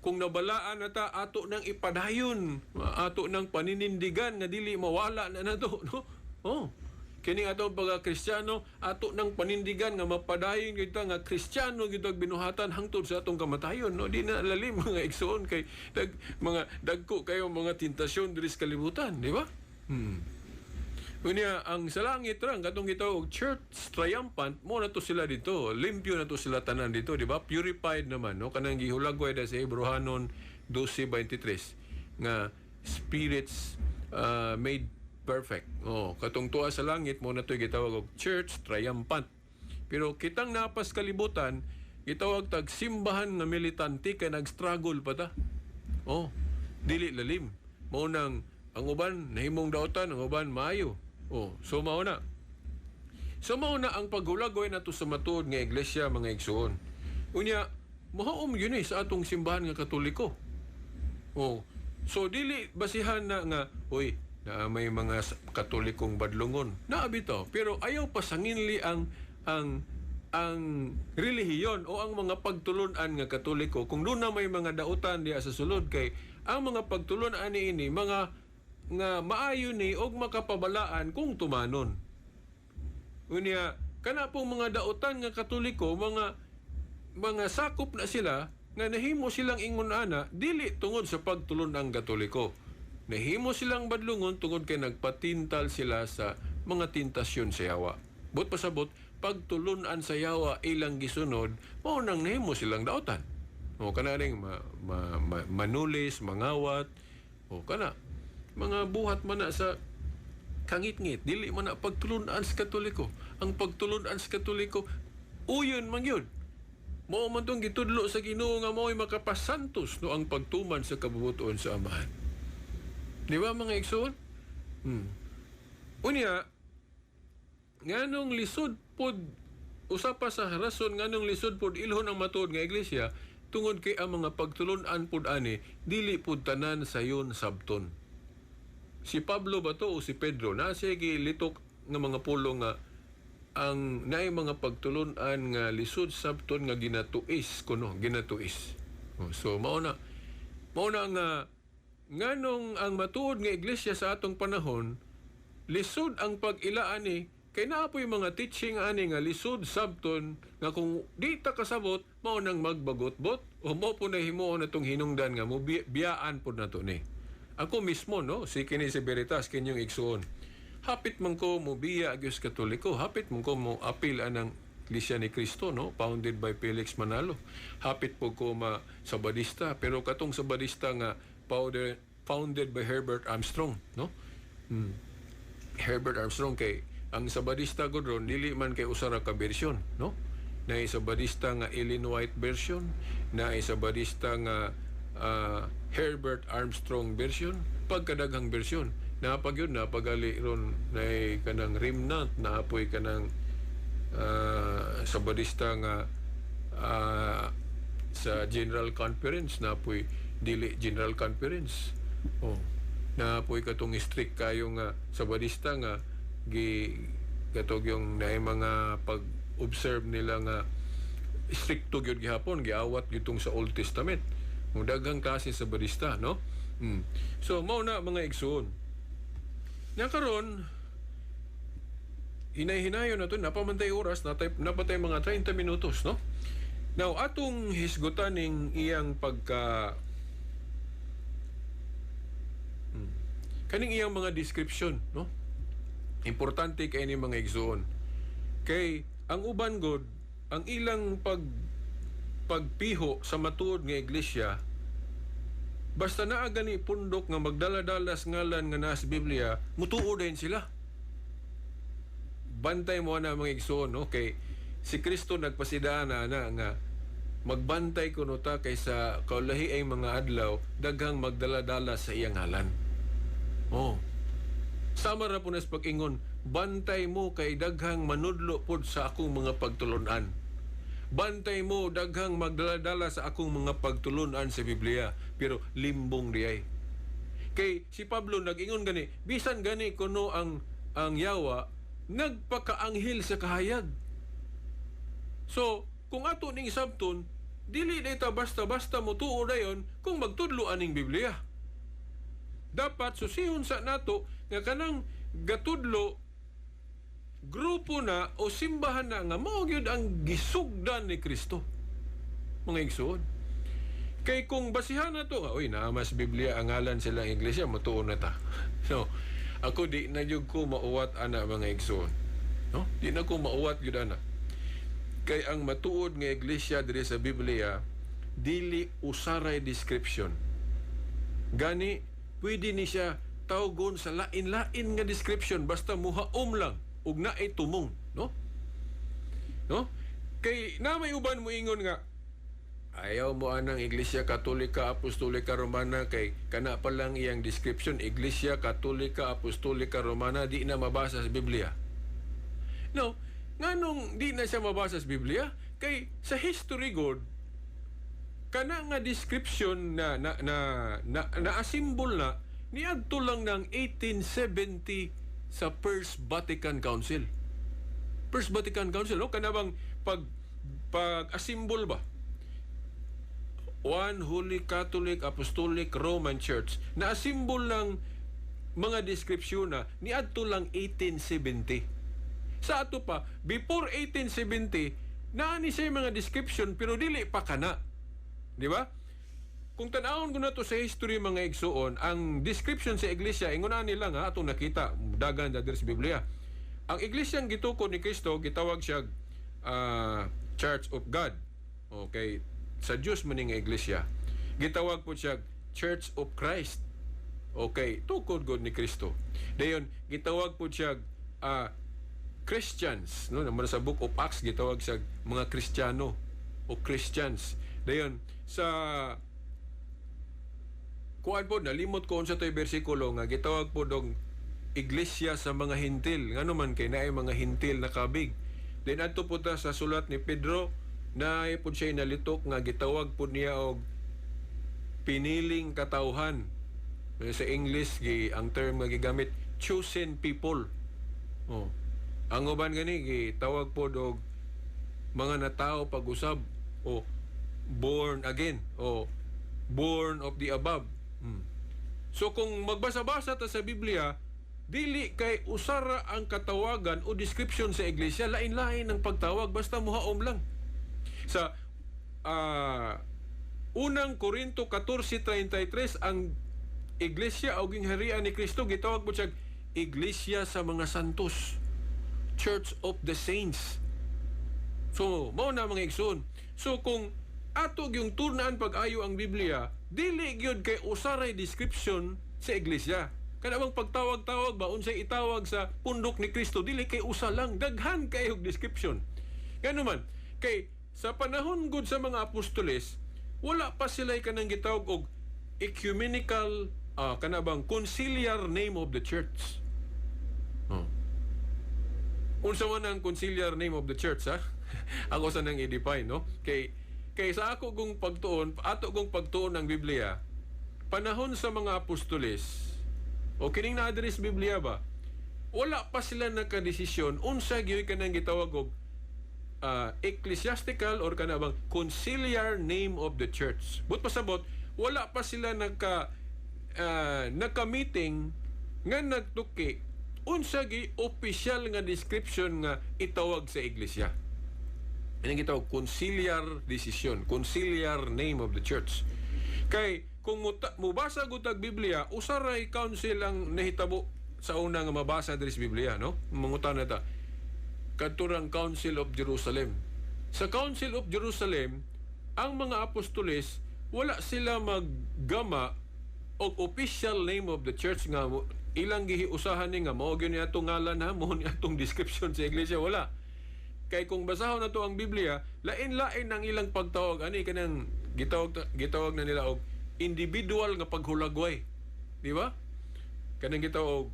Speaker 3: Kung nabalaan na ta, ato nang ipadayon, ato nang paninindigan nga dili mawala na nato, no? Oh. Kini atong pagka Kristiyano, ato nang panindigan nga mapadayon kita nga Kristiyano gyud ang binuhatan hangtod sa atong kamatayon, no? Di na lalim, mga igsoon, kay mga dagko kayo mga tentasyon diri sa kalibutan, di ba? Unya ang sa langit ra katong gitawag church triumphant, mo na to sila dito. Limpyo na to sila tanan dito, di ba? Purified naman, no? Kanang gihulagway da sa Hebreohanon 12:23 nga spirits made perfect. Oh, katong tuwa sa langit mo na to gitawag og church triumphant. Pero kitang napas kalibutan, gitawag tag simbahan nga militante kay nag-struggle pa ta. Oh, dili lalim. Mao nang ang uban nahimong dautan, ang uban maayo. Oh, so mao na. So mao na ang paghulagoy nato sa matuod nga iglesia, mga igsoon. Unya, mahaom yun eh sa atong simbahan nga Katoliko. Oh, So dili basihan na nga, uy, na may mga Katolikong badlongon. Naa bitaw, pero ayaw pasanginli ang relihiyon o ang mga pagtulunan nga Katoliko kung doon na may mga dautan diya sa sulod, kay ang mga pagtulunan niini mga nga maayo ni og makapabalaan kung tumanon. Unya, kana pong mga dautan nga Katoliko, mga sakop na sila nga nahimo silang ingon ana dili tungod sa pagtulon-ang Katoliko. Nahimo silang badlungon tungod kay nagpatintal sila sa mga tintasyon sa yawa. Buot pasabot, pagtulunan sa yawa ilang gisunod, mao nang nahimo silang dautan. O kana ring manulis, mangawat, o kana mga buhat man na sa kangitngit, dili man na pagtulunan sa Katoliko. Ang pagtulunan sa Katoliko, uyon man gyud. Mao man tong gitudlo sa Ginoo nga mao'y makapasantos, no, ang pagtuman sa kabubut-on sa Amahan. Di ba, mga igsoon? Unya, nganong lisod pod, usa pa sa rason nganong lisod pod ilhon ang matuod nga iglesia, tungod kay ang mga pagtulunan pod ani dili pod tanan sayon sabton. Si Pablo ba to o si Pedro na siya gilitok nga mga pulong nga ang naay mga pagtulunan nga lisod sabton nga ginatuis kuno, ginatuis. Oh, so mao na nga nganong ang matuod nga iglesia sa atong panahon lisod ang pag-ilaan ni kay naa poy mga teaching ani nga lisod sabton, nga kung di ta kasabot, mao nang magbagot-bot o mo po na himuon atong hinungdan nga mo biyaan pod nato ni. Ako mismo, no, si kini si Veritas kinyong igsuon, hapit man ko mo biya gyud sa Katoliko, hapit man ko mo apil anang Iglesia ni Cristo, no, founded by Felix Manalo. Hapit po ko ma Sabadista, pero katong Sabadista nga founded by Herbert Armstrong, no? Herbert Armstrong, kay ang Sabadista ko ron dili man kay usa ra ka version, no? Naay Sabadista nga Ellen White version, naay Sabadista nga Herbert Armstrong version, pagkadaghang version. Napag yun, napagali ron naay kanang Remnant, naapoy kanang Sabadista nga sa General Conference, napoy dili General Conference. Oh. Napoy katong strict kayo nga Sabadista nga gi katog yung naay mga pag-observe nila nga stricto gyud gihapon, giawat gyud sa Old Testament. Mo daghang klase sa Sabadista, no? So mao na, mga igsoon. Nya karon hinay-hinayon na to, napamantay oras, natay, napatay mga 30 minutos, no? Now, atong hisgutan ning iyang pagka kaning iyang mga description, no? Importante kay ni, mga igsoon. Kay ang uban god, ang ilang pagpiho sa matuod nga iglesia, basta naa gani pundok nga magdala-dala sa ngalan nga naa sa Biblia, mutuo din sila. Bantay mo na, mga igsoon, no? Kay si Kristo nagpasidaan na na nga magbantay kuno ta kay sa kaulahi ay mga adlaw daghang magdala-dala sa iyang ngalan. Oh. Sama ra po nas pag-ingon, bantay mo kay daghang manudlo pod sa akong mga pagtulunan. Bantay mo, daghang magdala-dala sa akong mga pagtulunan sa Biblia, pero limbong diay. Kay si Pablo nag-ingon gani, bisan gani kuno ang yawa nagpakaanghel sa kahayag. So, kung ato ning sabton, dili ta basta-basta motuo dayon kung magtudlo aning Biblia. Dapat susihon sa nato nga kanang gatudlo, grupo na o simbahan na nga mao gyud ang gisugdan ni Kristo. Mga igsoon. Kay kung basihan na to nga, uy, naa mas Biblia ang ngalan silang iglesia, mutuo na ta. So, ako di na gyud ko mauwat ana, mga igsoon. No? Di na ko mauwat gyud ana. Kay ang matuod nga iglesia diri sa Biblia dili usaray description. Gani pwede ni siya tawgon sa lain-lain nga description basta muhaom lang ug naay tumong, no? No? Kay na may uban mo ingon nga ayaw mo anang Iglesia Katolika Apostolika Romana kay kana pa lang iyang description, Iglesia Katolika Apostolika Romana, di na mabasa sa Biblia. No, nganong di na siya mabasa sa Biblia? Kay sa history god, Kana nga description na na-assemble na niadto lang ng 1870 sa First Vatican Council. First Vatican Council, no? Kana bang pag assemble ba? One Holy Catholic Apostolic Roman Church na assemble ng mga description na niadto lang 1870. Sa ato pa, before 1870, naa ni siya mga description pero dili pa kana. Di ba? Kung tan-awon ko na to sa history, mga igsuon, ang description sa iglesia, ingon na nila nga atong nakita, dagan na diri sa Biblia. Ang iglesia ang gitukod ni Kristo, gitawag siya Church of God. Okay, sa Dios man nga iglesia. Gitawag po siya Church of Christ. Okay, tukod gud ni Kristo. Dayon gitawag po siya Christians, no? Naman sa Book of Acts gitawag siya mga Kristiyano o Christians. Dayon sa kuan po, nalimot ko unsa to'y bersikulo nga gitawag po dong iglesia sa mga Hentil, ngano man kay naay mga Hentil na kabig. Then adto po ta sa sulat ni Pedro, naay po siya nalitok nga gitawag po niya og piniling katawhan. Sa English gi ang term nga gigamit, chosen people. Oh. Ang uban gani gitawag po og mga natao pag-usab o born again o born of the above. So kung magbasa-basa ta sa Biblia, dili kay usara ang katawagan o description sa iglesia, lain-lain ang pagtawag basta muhaom lang. Sa Unang Korinto 14:33, ang iglesia o gingharian ni Kristo gitawag po siya iglesia sa mga santos, Church of the Saints. So, mao na, mga igsoon. So kung ato gyung turnaan pag-ayo ang Biblia, dili gyud kay usaray description sa iglesia. Kana bang pagtawag-tawag ba, unsay itawag sa pundok ni Kristo, dili kay usa lang, daghan kay og description. Ngano man kay sa panahon gud sa mga apostoles, wala pa sila kanang gitawag og ecumenical, kana bang conciliar name of the church. Oh. Unsa man ang conciliar name of the church, ha? Ako sa nang i-define, no? Kay sa ako kong pagtuon, ato kong pagtuon ng Biblia, panahon sa mga apostoles, o kining na-address Biblia ba, wala pa sila nakadesisyon unsa gyud kanang gitawag og ecclesiastical or kana bang conciliar name of the church. But pasabot, wala pa sila naka-meeting nga nagtuki unsa gi official nga description nga itawag sa iglesia. Ini gitawag conciliar decision, conciliar name of the church. Kay kung mubasa gud tag Biblia, usaray council ang nahitabo sa una nga mabasa diri sa Biblia, no? Mangutan na ta. Kadturang Council of Jerusalem. Sa Council of Jerusalem, ang mga apostoles wala sila maggama og official name of the church nga ilang gihiusahan ni nga mao gyud ni atong ngalan ha, mao ni atong description sa iglesia, wala. Kay kung basahon na to ang Biblia, lain-lain ang ilang pagtawag ani, kanang gitawag gitawag na nila og individual nga paghulagway. Di ba? Kanang gitawag og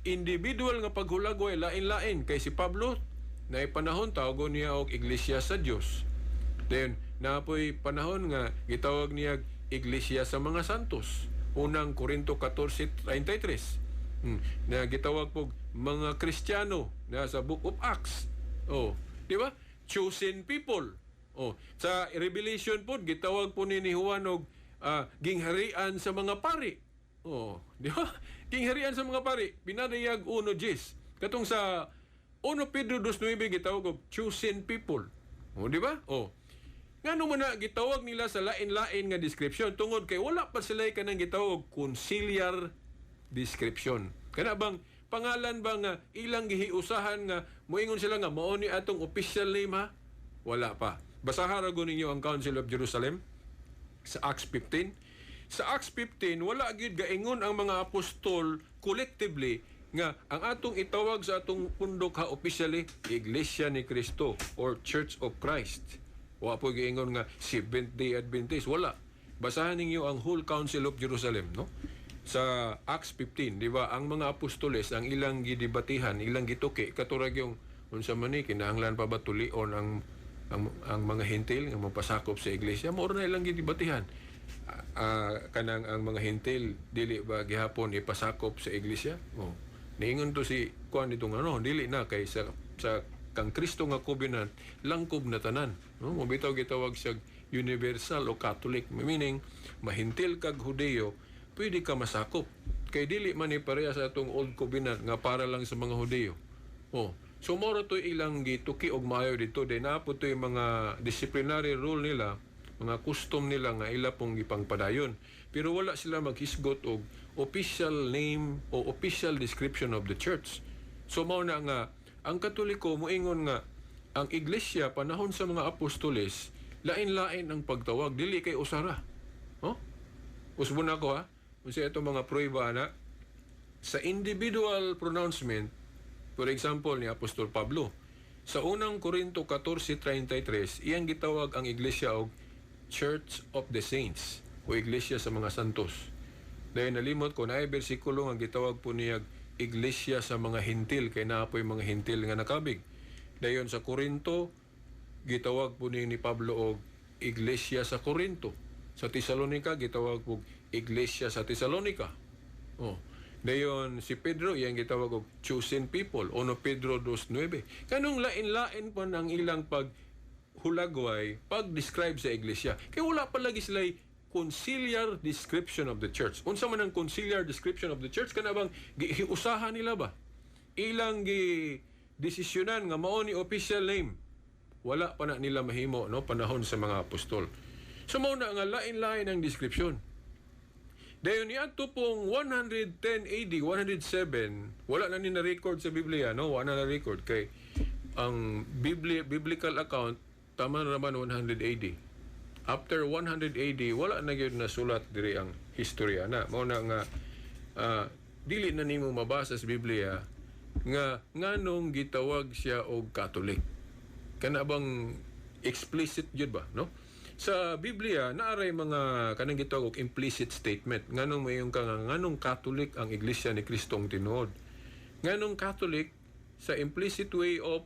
Speaker 3: individual nga paghulagway, lain-lain kay si Pablo na panahon tawagon niya og iglesia sa Dios. Then napoy panahon nga gitawag niya iglesia sa mga santos. Unang Korinto 14:33. Na gitawag po mga Kristiyano na sa Book of Acts. Oh, di ba? Chosen people. Oh, sa Revelation po gitawag po ni Juan og gingharian sa mga pari. Oh, di ba? Gingharian sa mga pari, pinadayag 1:10. Katong sa 1 Pedro 2:9 gitawag og chosen people. Oh, di ba? Oh. Ngano man na gitawag nila sa lain-lain nga description? Tungod kay wala pa sila kanang gitawag conciliar description. Kana bang pangalan ba nga ilang gihiusahan nga moingon sila nga mao ni atong official name ha? Wala pa. Basahan ra gud ninyo ang Council of Jerusalem sa Acts 15. Sa Acts 15, wala gyud gaingon ang mga apostol collectively nga ang atong itawag sa atong pundok ha, officially, Iglesia ni Cristo or Church of Christ. Wa po giingon nga Seventh Day Adventist, wala. Basahan ninyo ang whole Council of Jerusalem, no? Sa Acts 15, di ba, ang mga apostoles ang ilang gidebatihan, ilang gituki, katurag yung unsa man ni kinahanglan pa ba tulion ang Ang mga Hentil nga mapasakop sa iglesia, mao na ilang gidibatihan. Kanang ang mga Hentil dili ba gihapon ipasakop sa iglesia? Oh. Niingon to si kuan dito nga no, dili na kay sa kang Kristo nga covenant langkob na tanan. No, mo bitaw gitawag siya universal o Catholic, meaning mahintil kag Hudeyo, pwede ka masakop. Kay dili man ni pareha sa atong old covenant nga para lang sa mga Hudeyo. Oh. So moro to ilang gituki og maayo dito, day naa po to yung mga disciplinary rule nila, mga custom nila nga ila pong gipangpadayon. Pero wala sila maghisgot og official name o official description of the church. So mao na nga ang Katoliko moingon nga ang iglesia panahon sa mga apostoles lain-lain ang pagtawag, dili kay usara. Oh? Usbon ako ha. Unsa ito mga pruweba ana? Sa individual pronouncement, for example ni Apostol Pablo, sa Unang Korinto 14:33, iyang gitawag ang iglesia og Church of the Saints o Iglesia sa mga Santos. Dahil nalimot ko na ay bersikulo nga gitawag po niya Iglesia sa mga Hintil kay naa po'y mga Hintil nga nakabig. Dayon sa Korinto, gitawag po ni Pablo og Iglesia sa Korinto. Sa Tesalonica, gitawag po Iglesia sa Tesalonica. Oh. Dayon si Pedro, iyang gitawag og chosen people, 1 Pedro 2:9. Kanong lain-lain pa ng ilang pag hulagway pag-describe sa iglesia. Kaya wala pa lagi sila conciliar description of the church. Unsa man ang conciliar description of the church? Kana bang giusahan nila ba? Ilang gi desisyonan nga mao ni official name. Wala pa na nila mahimo, no, panahon sa mga apostol. So mao na nga lain-lain ang description. Dayon niadto pong 110 AD, 107, wala na ni na-record sa Biblia, no? Wala na na-record kay ang Biblia, biblical account tama na naman 100 AD. After 100 AD, wala na gyud nasulat diri ang historya na. Mao na nga dili na nimo mabasa sa Biblia nga nganong gitawag siya og Catholic. Kana bang explicit gyud ba, no? Sa Biblia naaray mga kanang gitawag og implicit statement. Nganong mayon ka nga nganong Catholic ang Iglesia ni Kristong tinuod? Nganong Catholic? Sa implicit way of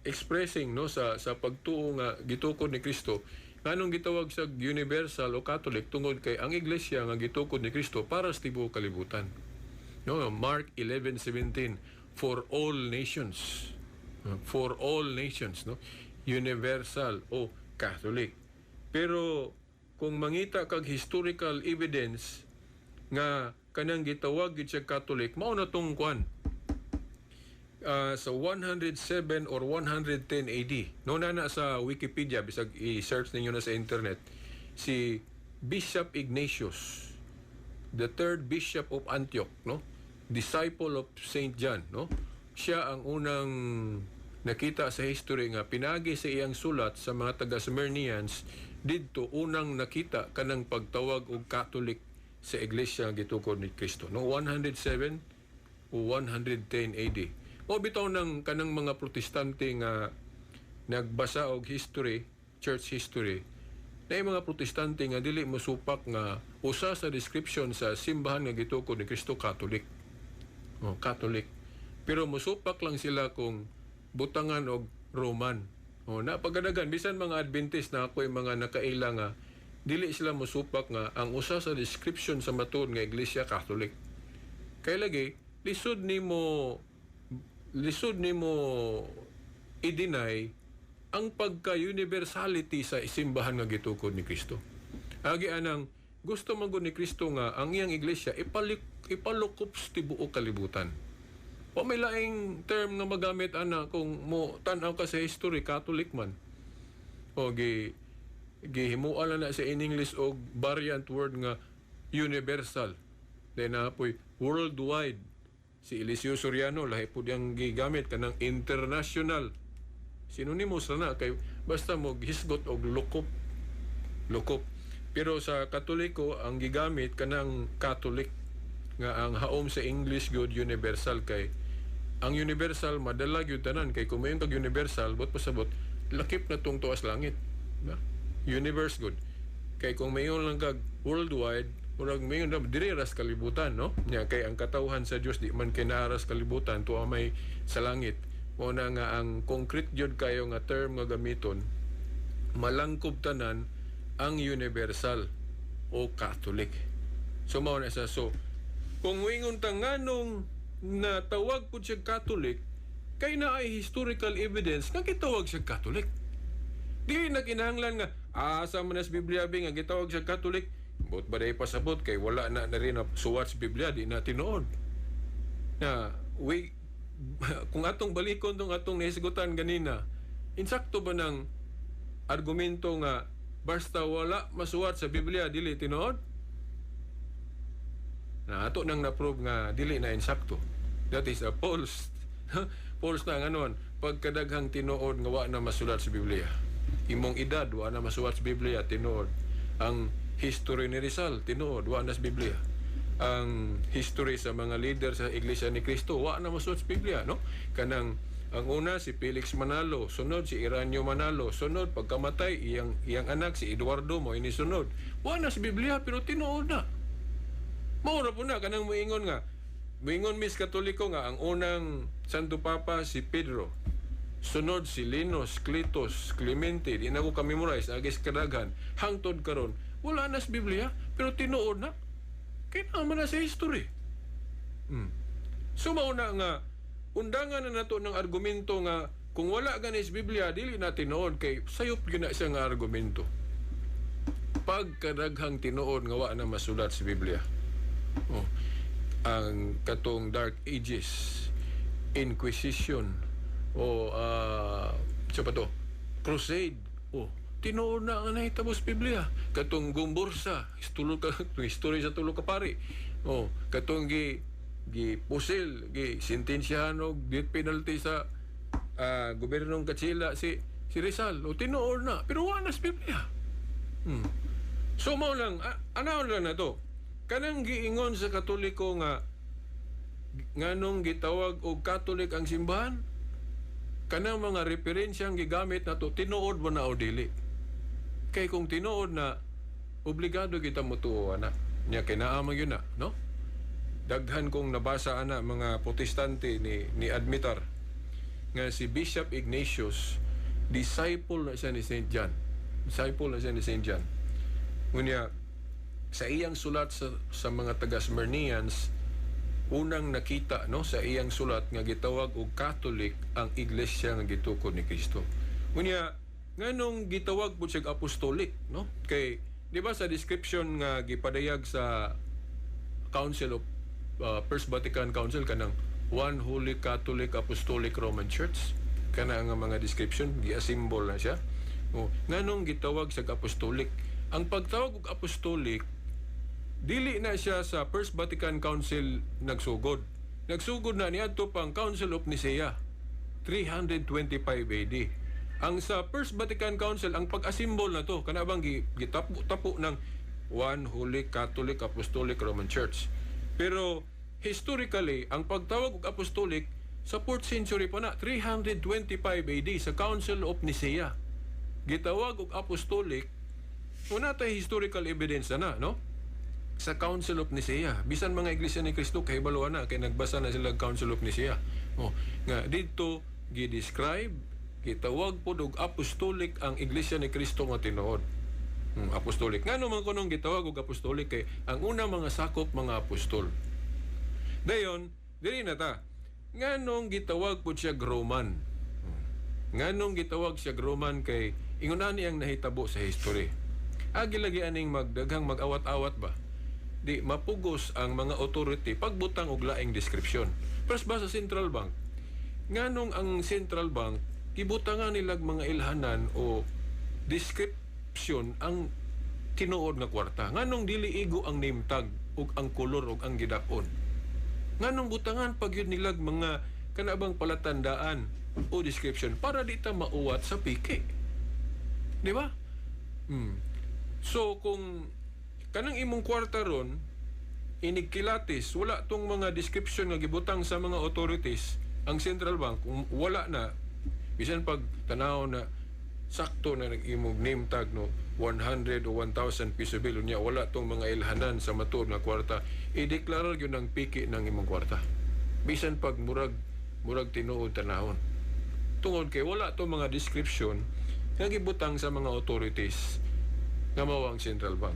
Speaker 3: expressing, no, sa pagtuo nga gitukod ni Kristo. Nganong gitawag sa universal o Catholic? Tungod kay ang iglesia nga gitukod ni Kristo para sa tibuok kalibutan. No, Mark 11:17, for all nations. For all nations, no? Universal o Catholic. Pero kung mangita kag historical evidence nga kanang gitawag gid siya Catholic, mao na tong kwan sa 107 or 110 AD. No, na sa Wikipedia, bisag i-search ninyo na sa internet, si Bishop Ignatius, the third bishop of Antioch, no? Disciple of Saint John, no? Siya ang unang nakita sa history nga pinagi sa iyang sulat sa mga taga Smyrnians didto unang nakita kanang pagtawag og Catholic sa iglesia nga gitukod ni Kristo, no? 107 o 110 AD. O bitaw ng kanang mga Protestante nga nagbasa og history, church history, na mga Protestante nga dili mosupak nga usa sa description sa simbahan nga gitukod ni Kristo Catholic. Oh, Catholic. Pero mosupak lang sila kung butangan og Roman. Oh, napagadagan bisan mga Adventist na ako'y mga nakaila nga dili sila mosupak nga ang usa sa description sa matuod nga iglesia Catholic. Kay lagi lisod nimo i-deny ang pagka-universality sa simbahan nga gitukod ni Kristo. Agi anang gusto man gud ni Kristo nga ang iyang iglesia ipalukop sa tibuok kalibutan. Wa may laing term nga magamit ana kung mo tan-aw ka sa history, Catholic man. O gihimuan na na sa in English og variant word nga universal. Then napoy worldwide. Si Eliseo Soriano lahi pud yang gigamit kanang international. Synonymous na na kay basta mo hisgot og lukop. Lukop. Pero sa Katoliko ang gigamit kanang Catholic nga ang haom sa English good universal, kay ang universal madala gyud tanan, kay kung mayon kag universal, bot pasabot lakip na tong tuas langit ba, universe good. Kay kung mayon lang kag worldwide, murag mayon na diri ras kalibutan, no? Nya kay ang katawhan sa Dios di man kay naaras kalibutan, tuwa may sa langit. Mao na nga ang concrete jud kayo nga term nga gamiton, malangkob tanan ang universal o Catholic. So mao na sa, so kung moingon ta nganong natawag pud siya Catholic, kay naay historical evidence nga gitawag siya Catholic. Di na kinahanglan nga asa man sa Biblia bi nga gitawag siya Catholic. Buot ba day pasabot kay wala na na rin na suwat sa Biblia, di na tinuod. Na we kung atong balikon tong atong nahisgutan ganina, insakto ba ng argumento nga basta wala masuwat sa Biblia, dili tinuod? Na ato nang na-prove nga dili na insakto. That is a false false na ang anon pagkadaghang tinuod nga wa na masulat sa Biblia. Imong edad, wa na masulat sa Biblia, tinuod. Ang history ni Rizal, tinuod, wa na sa Biblia. Ang history sa mga leader sa Iglesia ni Cristo, wa na masulat sa Biblia, no? Kanang ang una si Felix Manalo, sunod si Iranio Manalo, sunod pagkamatay iyang iyang anak si Eduardo mo ini sunod. Wa na sa Biblia pero tinuod na. Mao ra po na kanang moingon nga moingon mis Katoliko nga ang unang Santo Papa si Pedro. Sunod si Linus, Cletus, Clemente, di na ko ka-memorize, agis kadaghan. Hangtod karon, wala na sa Biblia, pero tinuod na. Kaya man na sa history. So mao na nga undangan na nato ng argumento nga kung wala gani sa Biblia, dili na tinuod, kay sayop gyud na siya nga argumento. Pagkadaghang tinuod nga wa na masulat sa Biblia. Oh, ang katong Dark Ages, Inquisition, o sa pa to, Crusade, oh, tinuod na ang nahitabo sa Biblia. Katong Gomburza, tulo ka, history sa tulo ka pari. Oh, katong gi gi pusil, gi sentensyahan og death penalty sa gobyernong Katsila si si Rizal. O tinuod na, pero wala na sa Biblia. So mao lang, anaon lang na to. Kanang giingon sa Katoliko nga nganong gitawag og Catholic ang simbahan, kanang mga referensyang gigamit nato, tinuod ba na o dili? Kay kung tinuod na, obligado kita motuo ana. Nya kay naa man yun na, no? Daghan kong nabasa ana, mga Protestante ni ni admitar nga si Bishop Ignatius, disciple na siya ni St. John. Disciple na siya ni St. John. Ngunya sa iyang sulat sa mga taga Smyrnians, unang nakita, no, sa iyang sulat nga gitawag og Catholic ang iglesia nga gitukod ni Kristo. Unya nganong gitawag pud siya apostolic, no? Kay di ba sa description nga gipadayag sa Council of First Vatican Council, kanang One Holy Catholic Apostolic Roman Church, kana nga mga description, gi-assemble na siya. Oh, nganong gitawag sa apostolic? Ang pagtawag og apostolic, dili na siya sa First Vatican Council nagsugod. Nagsugod na niadto pang Council of Nicaea, 325 AD. Ang sa First Vatican Council, ang pag-assemble na to, kana bang gitapo-tapo ng One Holy Catholic Apostolic Roman Church. Pero historically, ang pagtawag og apostolic sa 4th century pa na, 325 AD sa Council of Nicaea. Gitawag og apostolic, wala tay historical evidence na, no? Sa Council of Nicaea. Bisan mga Iglesia ni Cristo kahibalo na kay nagbasa na sila og Council of Nicaea. Oh, nga didto gi-describe, gitawag pod og apostolic ang Iglesia ni Cristo nga tinuod. Apostolic. Ngano man kunong gitawag og apostolic? Kay ang una mga sakop mga apostol. Dayon, diri na ta. Nganong gitawag pod siya Roman? Nganong gitawag siya Roman? Kay ingon ani ang nahitabo sa history. Agi lagi aning magdaghang mag-awat-awat ba? Di mapugos ang mga authority pagbutang og laing description. Pero ba sa central bank, nganong ang central bank gibutangan nilag mga ilhanan o description ang tinuod nga kwarta? Nganong dili igo ang name tag ug ang kolor ug ang gidak-on? Nganong butangan pag yun nilag mga kanabang palatandaan o description para di ta mauwat sa piki? Di ba? So kung kanang imong kwarta ron inigkilatis, wala tong mga description nga gibutang sa mga authorities, ang central bank, kung wala na, bisan pag tanaw na sakto na imong name tag, no, 100 o 1,000 piso bill, unya wala tong mga ilhanan sa matuod nga kwarta, ideklarar gyud ang piki ng imong kwarta bisan pag murag murag tinuod tanahon. Tungod kay wala to mga description nga gibutang sa mga authorities nga mao ang central bank.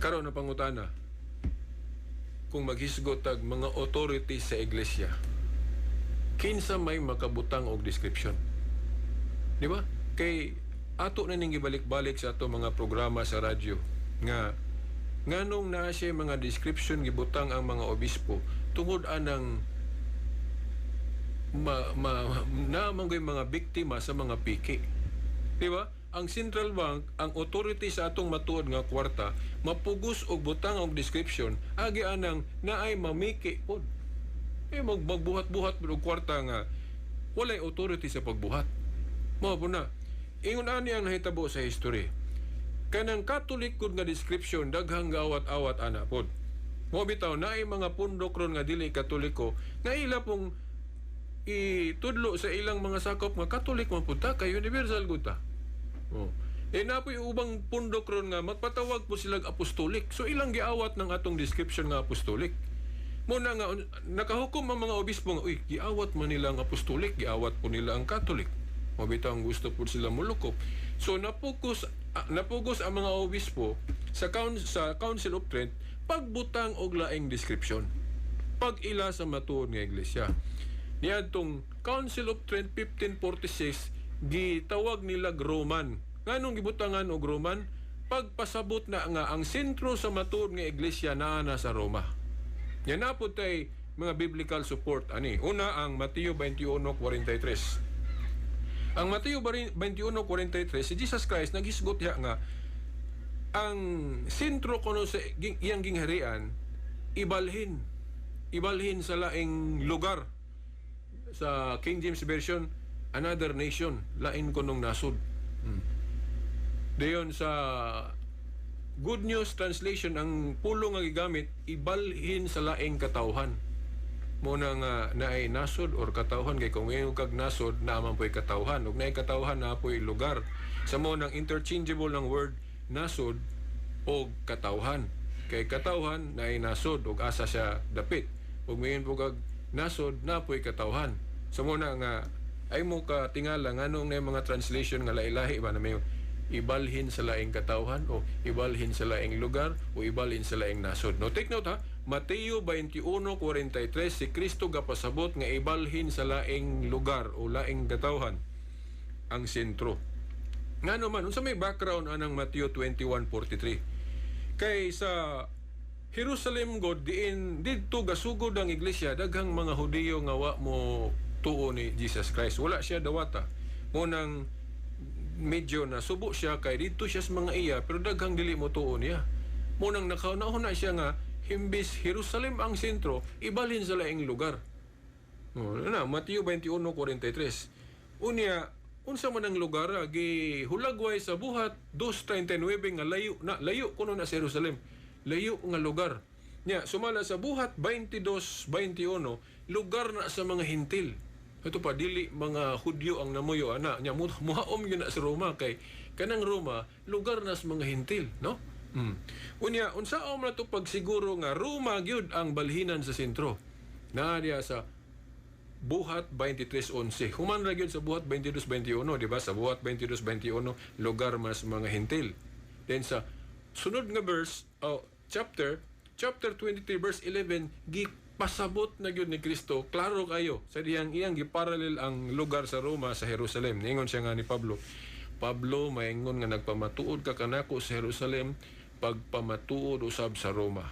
Speaker 3: Karon na pangutana, kung maghisgot tag mga authorities sa iglesia, kinsa may makabutang og description? Di ba? Kay ato na ning gibalik-balik sa ato mga programa sa radyo nga nganong naa siya mga description gibutang ang mga obispo tungod anang ma, ma, na man mga biktima sa mga piki. Di ba? Ang central bank, ang authority sa atong matuod nga kwarta, mapugos og butang og description, agi anang naay mamiki pod. Eh magbuhat-buhat og kwarta nga walay authority sa pagbuhat. Mao po na. Ingon ani ang nahitabo sa history. Kanang Catholic gud nga description, daghang gaawat-awat ana pod. Mo bitaw naay mga pundok ron nga dili Katoliko nga ila pong itudlo sa ilang mga sakop nga Catholic man pud ta kay universal gud ta. Oh. Eh napoy ubang pundok ron nga magpatawag po sila apostolic. So ilang giawat ng atong description nga apostolic. Muna nga nakahukom ang mga obispo nga, uy, giawat man nila ang apostolic, giawat po nila ang Catholic. Mabitaw ang gusto po sila mulukop. So napugos ang mga obispo sa Council of Trent pagbutang og laing description. Pag-ila sa matuod nga iglesia. Niadtong Council of Trent 1546, gitawag nila Roman. Nganong gibutangan og Roman? Pagpasabot na nga ang sentro sa matuod nga iglesia naa na sa Roma. Yan na po tay mga biblical support ani. Una, ang Mateo 21:43. Ang Mateo 21:43, si Jesus Christ naghisgot diha nga ang sentro kuno sa iyang gingharian ibalhin ibalhin sa laing lugar. Sa King James Version, another nation, lain kunong nasod. Dayon sa Good News Translation, ang pulong nga gigamit, ibalhin sa laing katawhan. Mo na nga naay nasod or katawhan, kay kung ngayon kag nasod, naa man po'y katawhan, ug naay katawhan, naa po'y lugar. Sa mo nang interchangeable ng word nasod o katawhan, kay katawhan, naay nasod ug asa siya dapit, ug ngayon po kag nasod, naa po'y katawhan. Sa mo na nga ay mo ka tingala nganong na mga translation nga lahi-lahi ba na may ibalhin sa laing katawhan o ibalhin sa laing lugar o ibalhin sa laing nasod. No, take note ha, Mateo 21:43, si Kristo gapasabot nga ibalhin sa laing lugar o laing katawhan ang sentro. Ngano man, unsa may background anang Mateo 21:43? Kay sa Jerusalem god diin didto gasugod ang iglesia, daghang mga Hudiyo nga wa mo tuo ni Jesus Christ. Wala siya dawata. Mo nang medyo nasubo siya kay didto siya sa mga iya, pero daghang dili mo tuo niya. Mo nang nakauna siya nga himbis Jerusalem ang sentro, ibalhin sa laing lugar. Oh, na Mateo 21:43. Unya, unsa man ang lugar ah, gihulagway sa Buhat 2:39 nga layo na, layo kuno na sa Jerusalem. Layo nga lugar. Nya sumala sa Buhat 22:21, lugar na sa mga Hintil. Ito pa dili mga Hudyo ang namuyo ana. Nya muhaom gyud na sa Roma kay kanang Roma lugar na sa mga Hintil, no? Unya, unsaon man to pagsiguro nga Roma gyud ang balhinan sa sentro? Naa diya sa Buhat 23:11. Human ra gyud sa Buhat 22:21, di ba? Sa Buhat 22:21, lugar mas mga Hintil. Then sa sunod nga verse, oh, chapter, chapter 23 verse 11, gipasabot na gyud ni Kristo, klaro kayo, sa diyang iyang giparallel ang lugar sa Roma sa Jerusalem. Ningon siya nga ni Pablo, "Pablo, maingon nga nagpamatuod ka kanako sa Jerusalem, pagpamatuod usab sa Roma."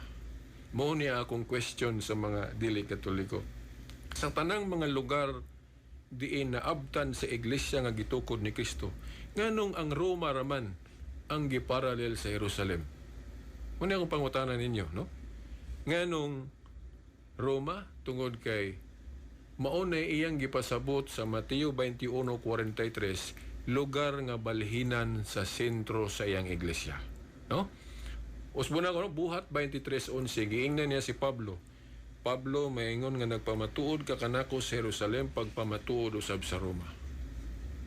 Speaker 3: Mao niya akong question sa mga dili Katoliko. Sa tanang mga lugar diin naabtan sa iglesia nga gitukod ni Kristo, nganong ang Roma raman ang giparallel sa Jerusalem? Muna akong pangutana ninyo, no? Nganong Roma? Tungod kay maunay iyang gipasabot sa Mateo 21:43, lugar nga balhinan sa sentro sa iyang iglesia. No? Usbo na ko, no? Buhat 23:11, giingnan niya si Pablo, "Pablo, maingon nga nagpamatuod ka kanako sa Jerusalem, pagpamatuod usab sa Roma."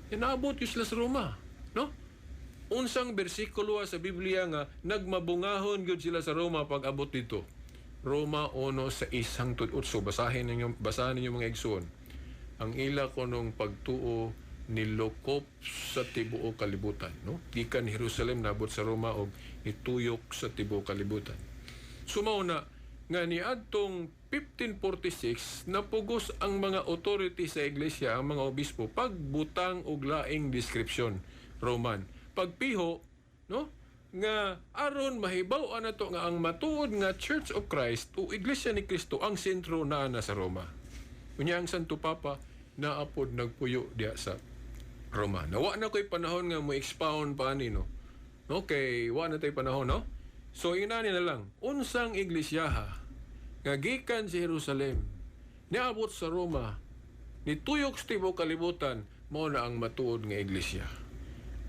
Speaker 3: Inaabot yun sila sa Roma, no? Unsang bersikulo sa Biblia nga nagmabungahon gyud sila sa Roma pag abot dito? Roma 1:6 hangtod 8. Basahin ninyo mga igsoon. Ang ila kunong pagtuo nilokop sa tibuok kalibutan, no? Gikan Jerusalem nabot sa Roma og nituyok sa tibuok kalibutan. So mao na nga niadtong 1546 napugos ang mga authority sa iglesia, ang mga obispo, pagbutang og laing description Roman. Pagpiho, no? Nga aron mahibaw-an nato nga ang matuod nga Church of Christ o Iglesia ni Cristo ang sentro naa na sa Roma. Unya ang Santo Papa naapod nagpuyo diha sa Roma. Nawa na ko'y panahon nga mo expound pa ani, no. Okay, wa na tay panahon, no? So inani na lang, unsang iglisyaha nga gikan sa Jerusalem niabot sa Roma, nituyok sa tibuok kalibutan, mao na ang matuod nga iglesia.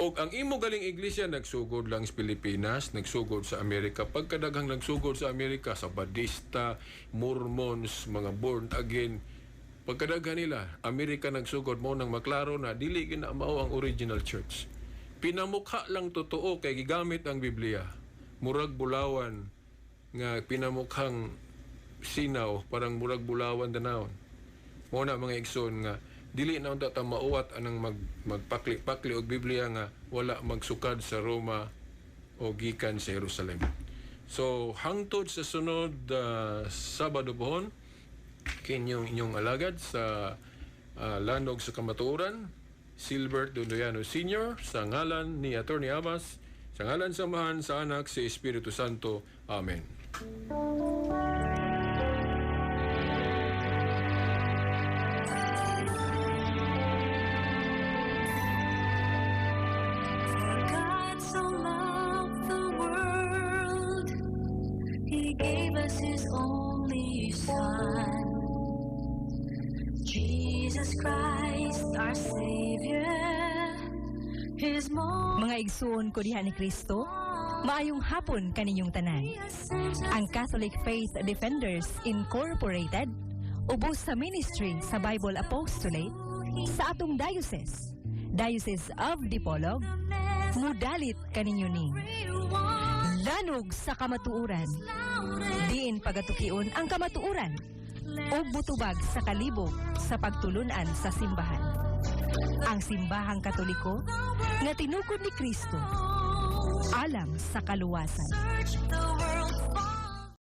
Speaker 3: Og ang imo galing iglesia nagsugod lang sa Pilipinas, nagsugod sa Amerika. Pagkadaghang nagsugod sa Amerika, sa Badista, Mormons, mga born again, pagkadaghan nila, Amerika nagsugod, mo nang maklaro na dili gina mao ang original church. Pinamukha lang totoo kay gigamit ang Biblia. Murag bulawan nga pinamukhang sinaw, parang murag bulawan danawon. Mao na, mga igsoon, nga dili na unta ta mauwat anang magpakli-pakli og Biblia nga wala magsukad sa Roma o gikan sa Jerusalem. So hangtod sa sunod Sabado pohon, kinyong inyong alagad sa Lanog sa Kamatuoran, Silbert Dondoyano Sr., sa ngalan ni Attorney Abbas, sa ngalan sa Amahan, sa Anak, sa Espiritu Santo. Amen.
Speaker 1: For God so loved the world, He gave us His only Son, Jesus Christ, our Savior. His most
Speaker 2: Mga igsuon ko diha ni Kristo, maayong hapon kaninyong tanan. Ang Catholic Faith Defenders Incorporated ubos sa ministry sa Bible Apostolate sa atong diocese, Diocese of Dipolog, mudalit kaninyo ning Lanog sa Kamatuoran. Diin pagatukion ang kamatuoran ug butubag sa kalibog sa pagtulunan sa simbahan. Ang simbahang Katoliko nga tinukod ni Kristo alang sa kaluwasan.
Speaker 1: Search the world.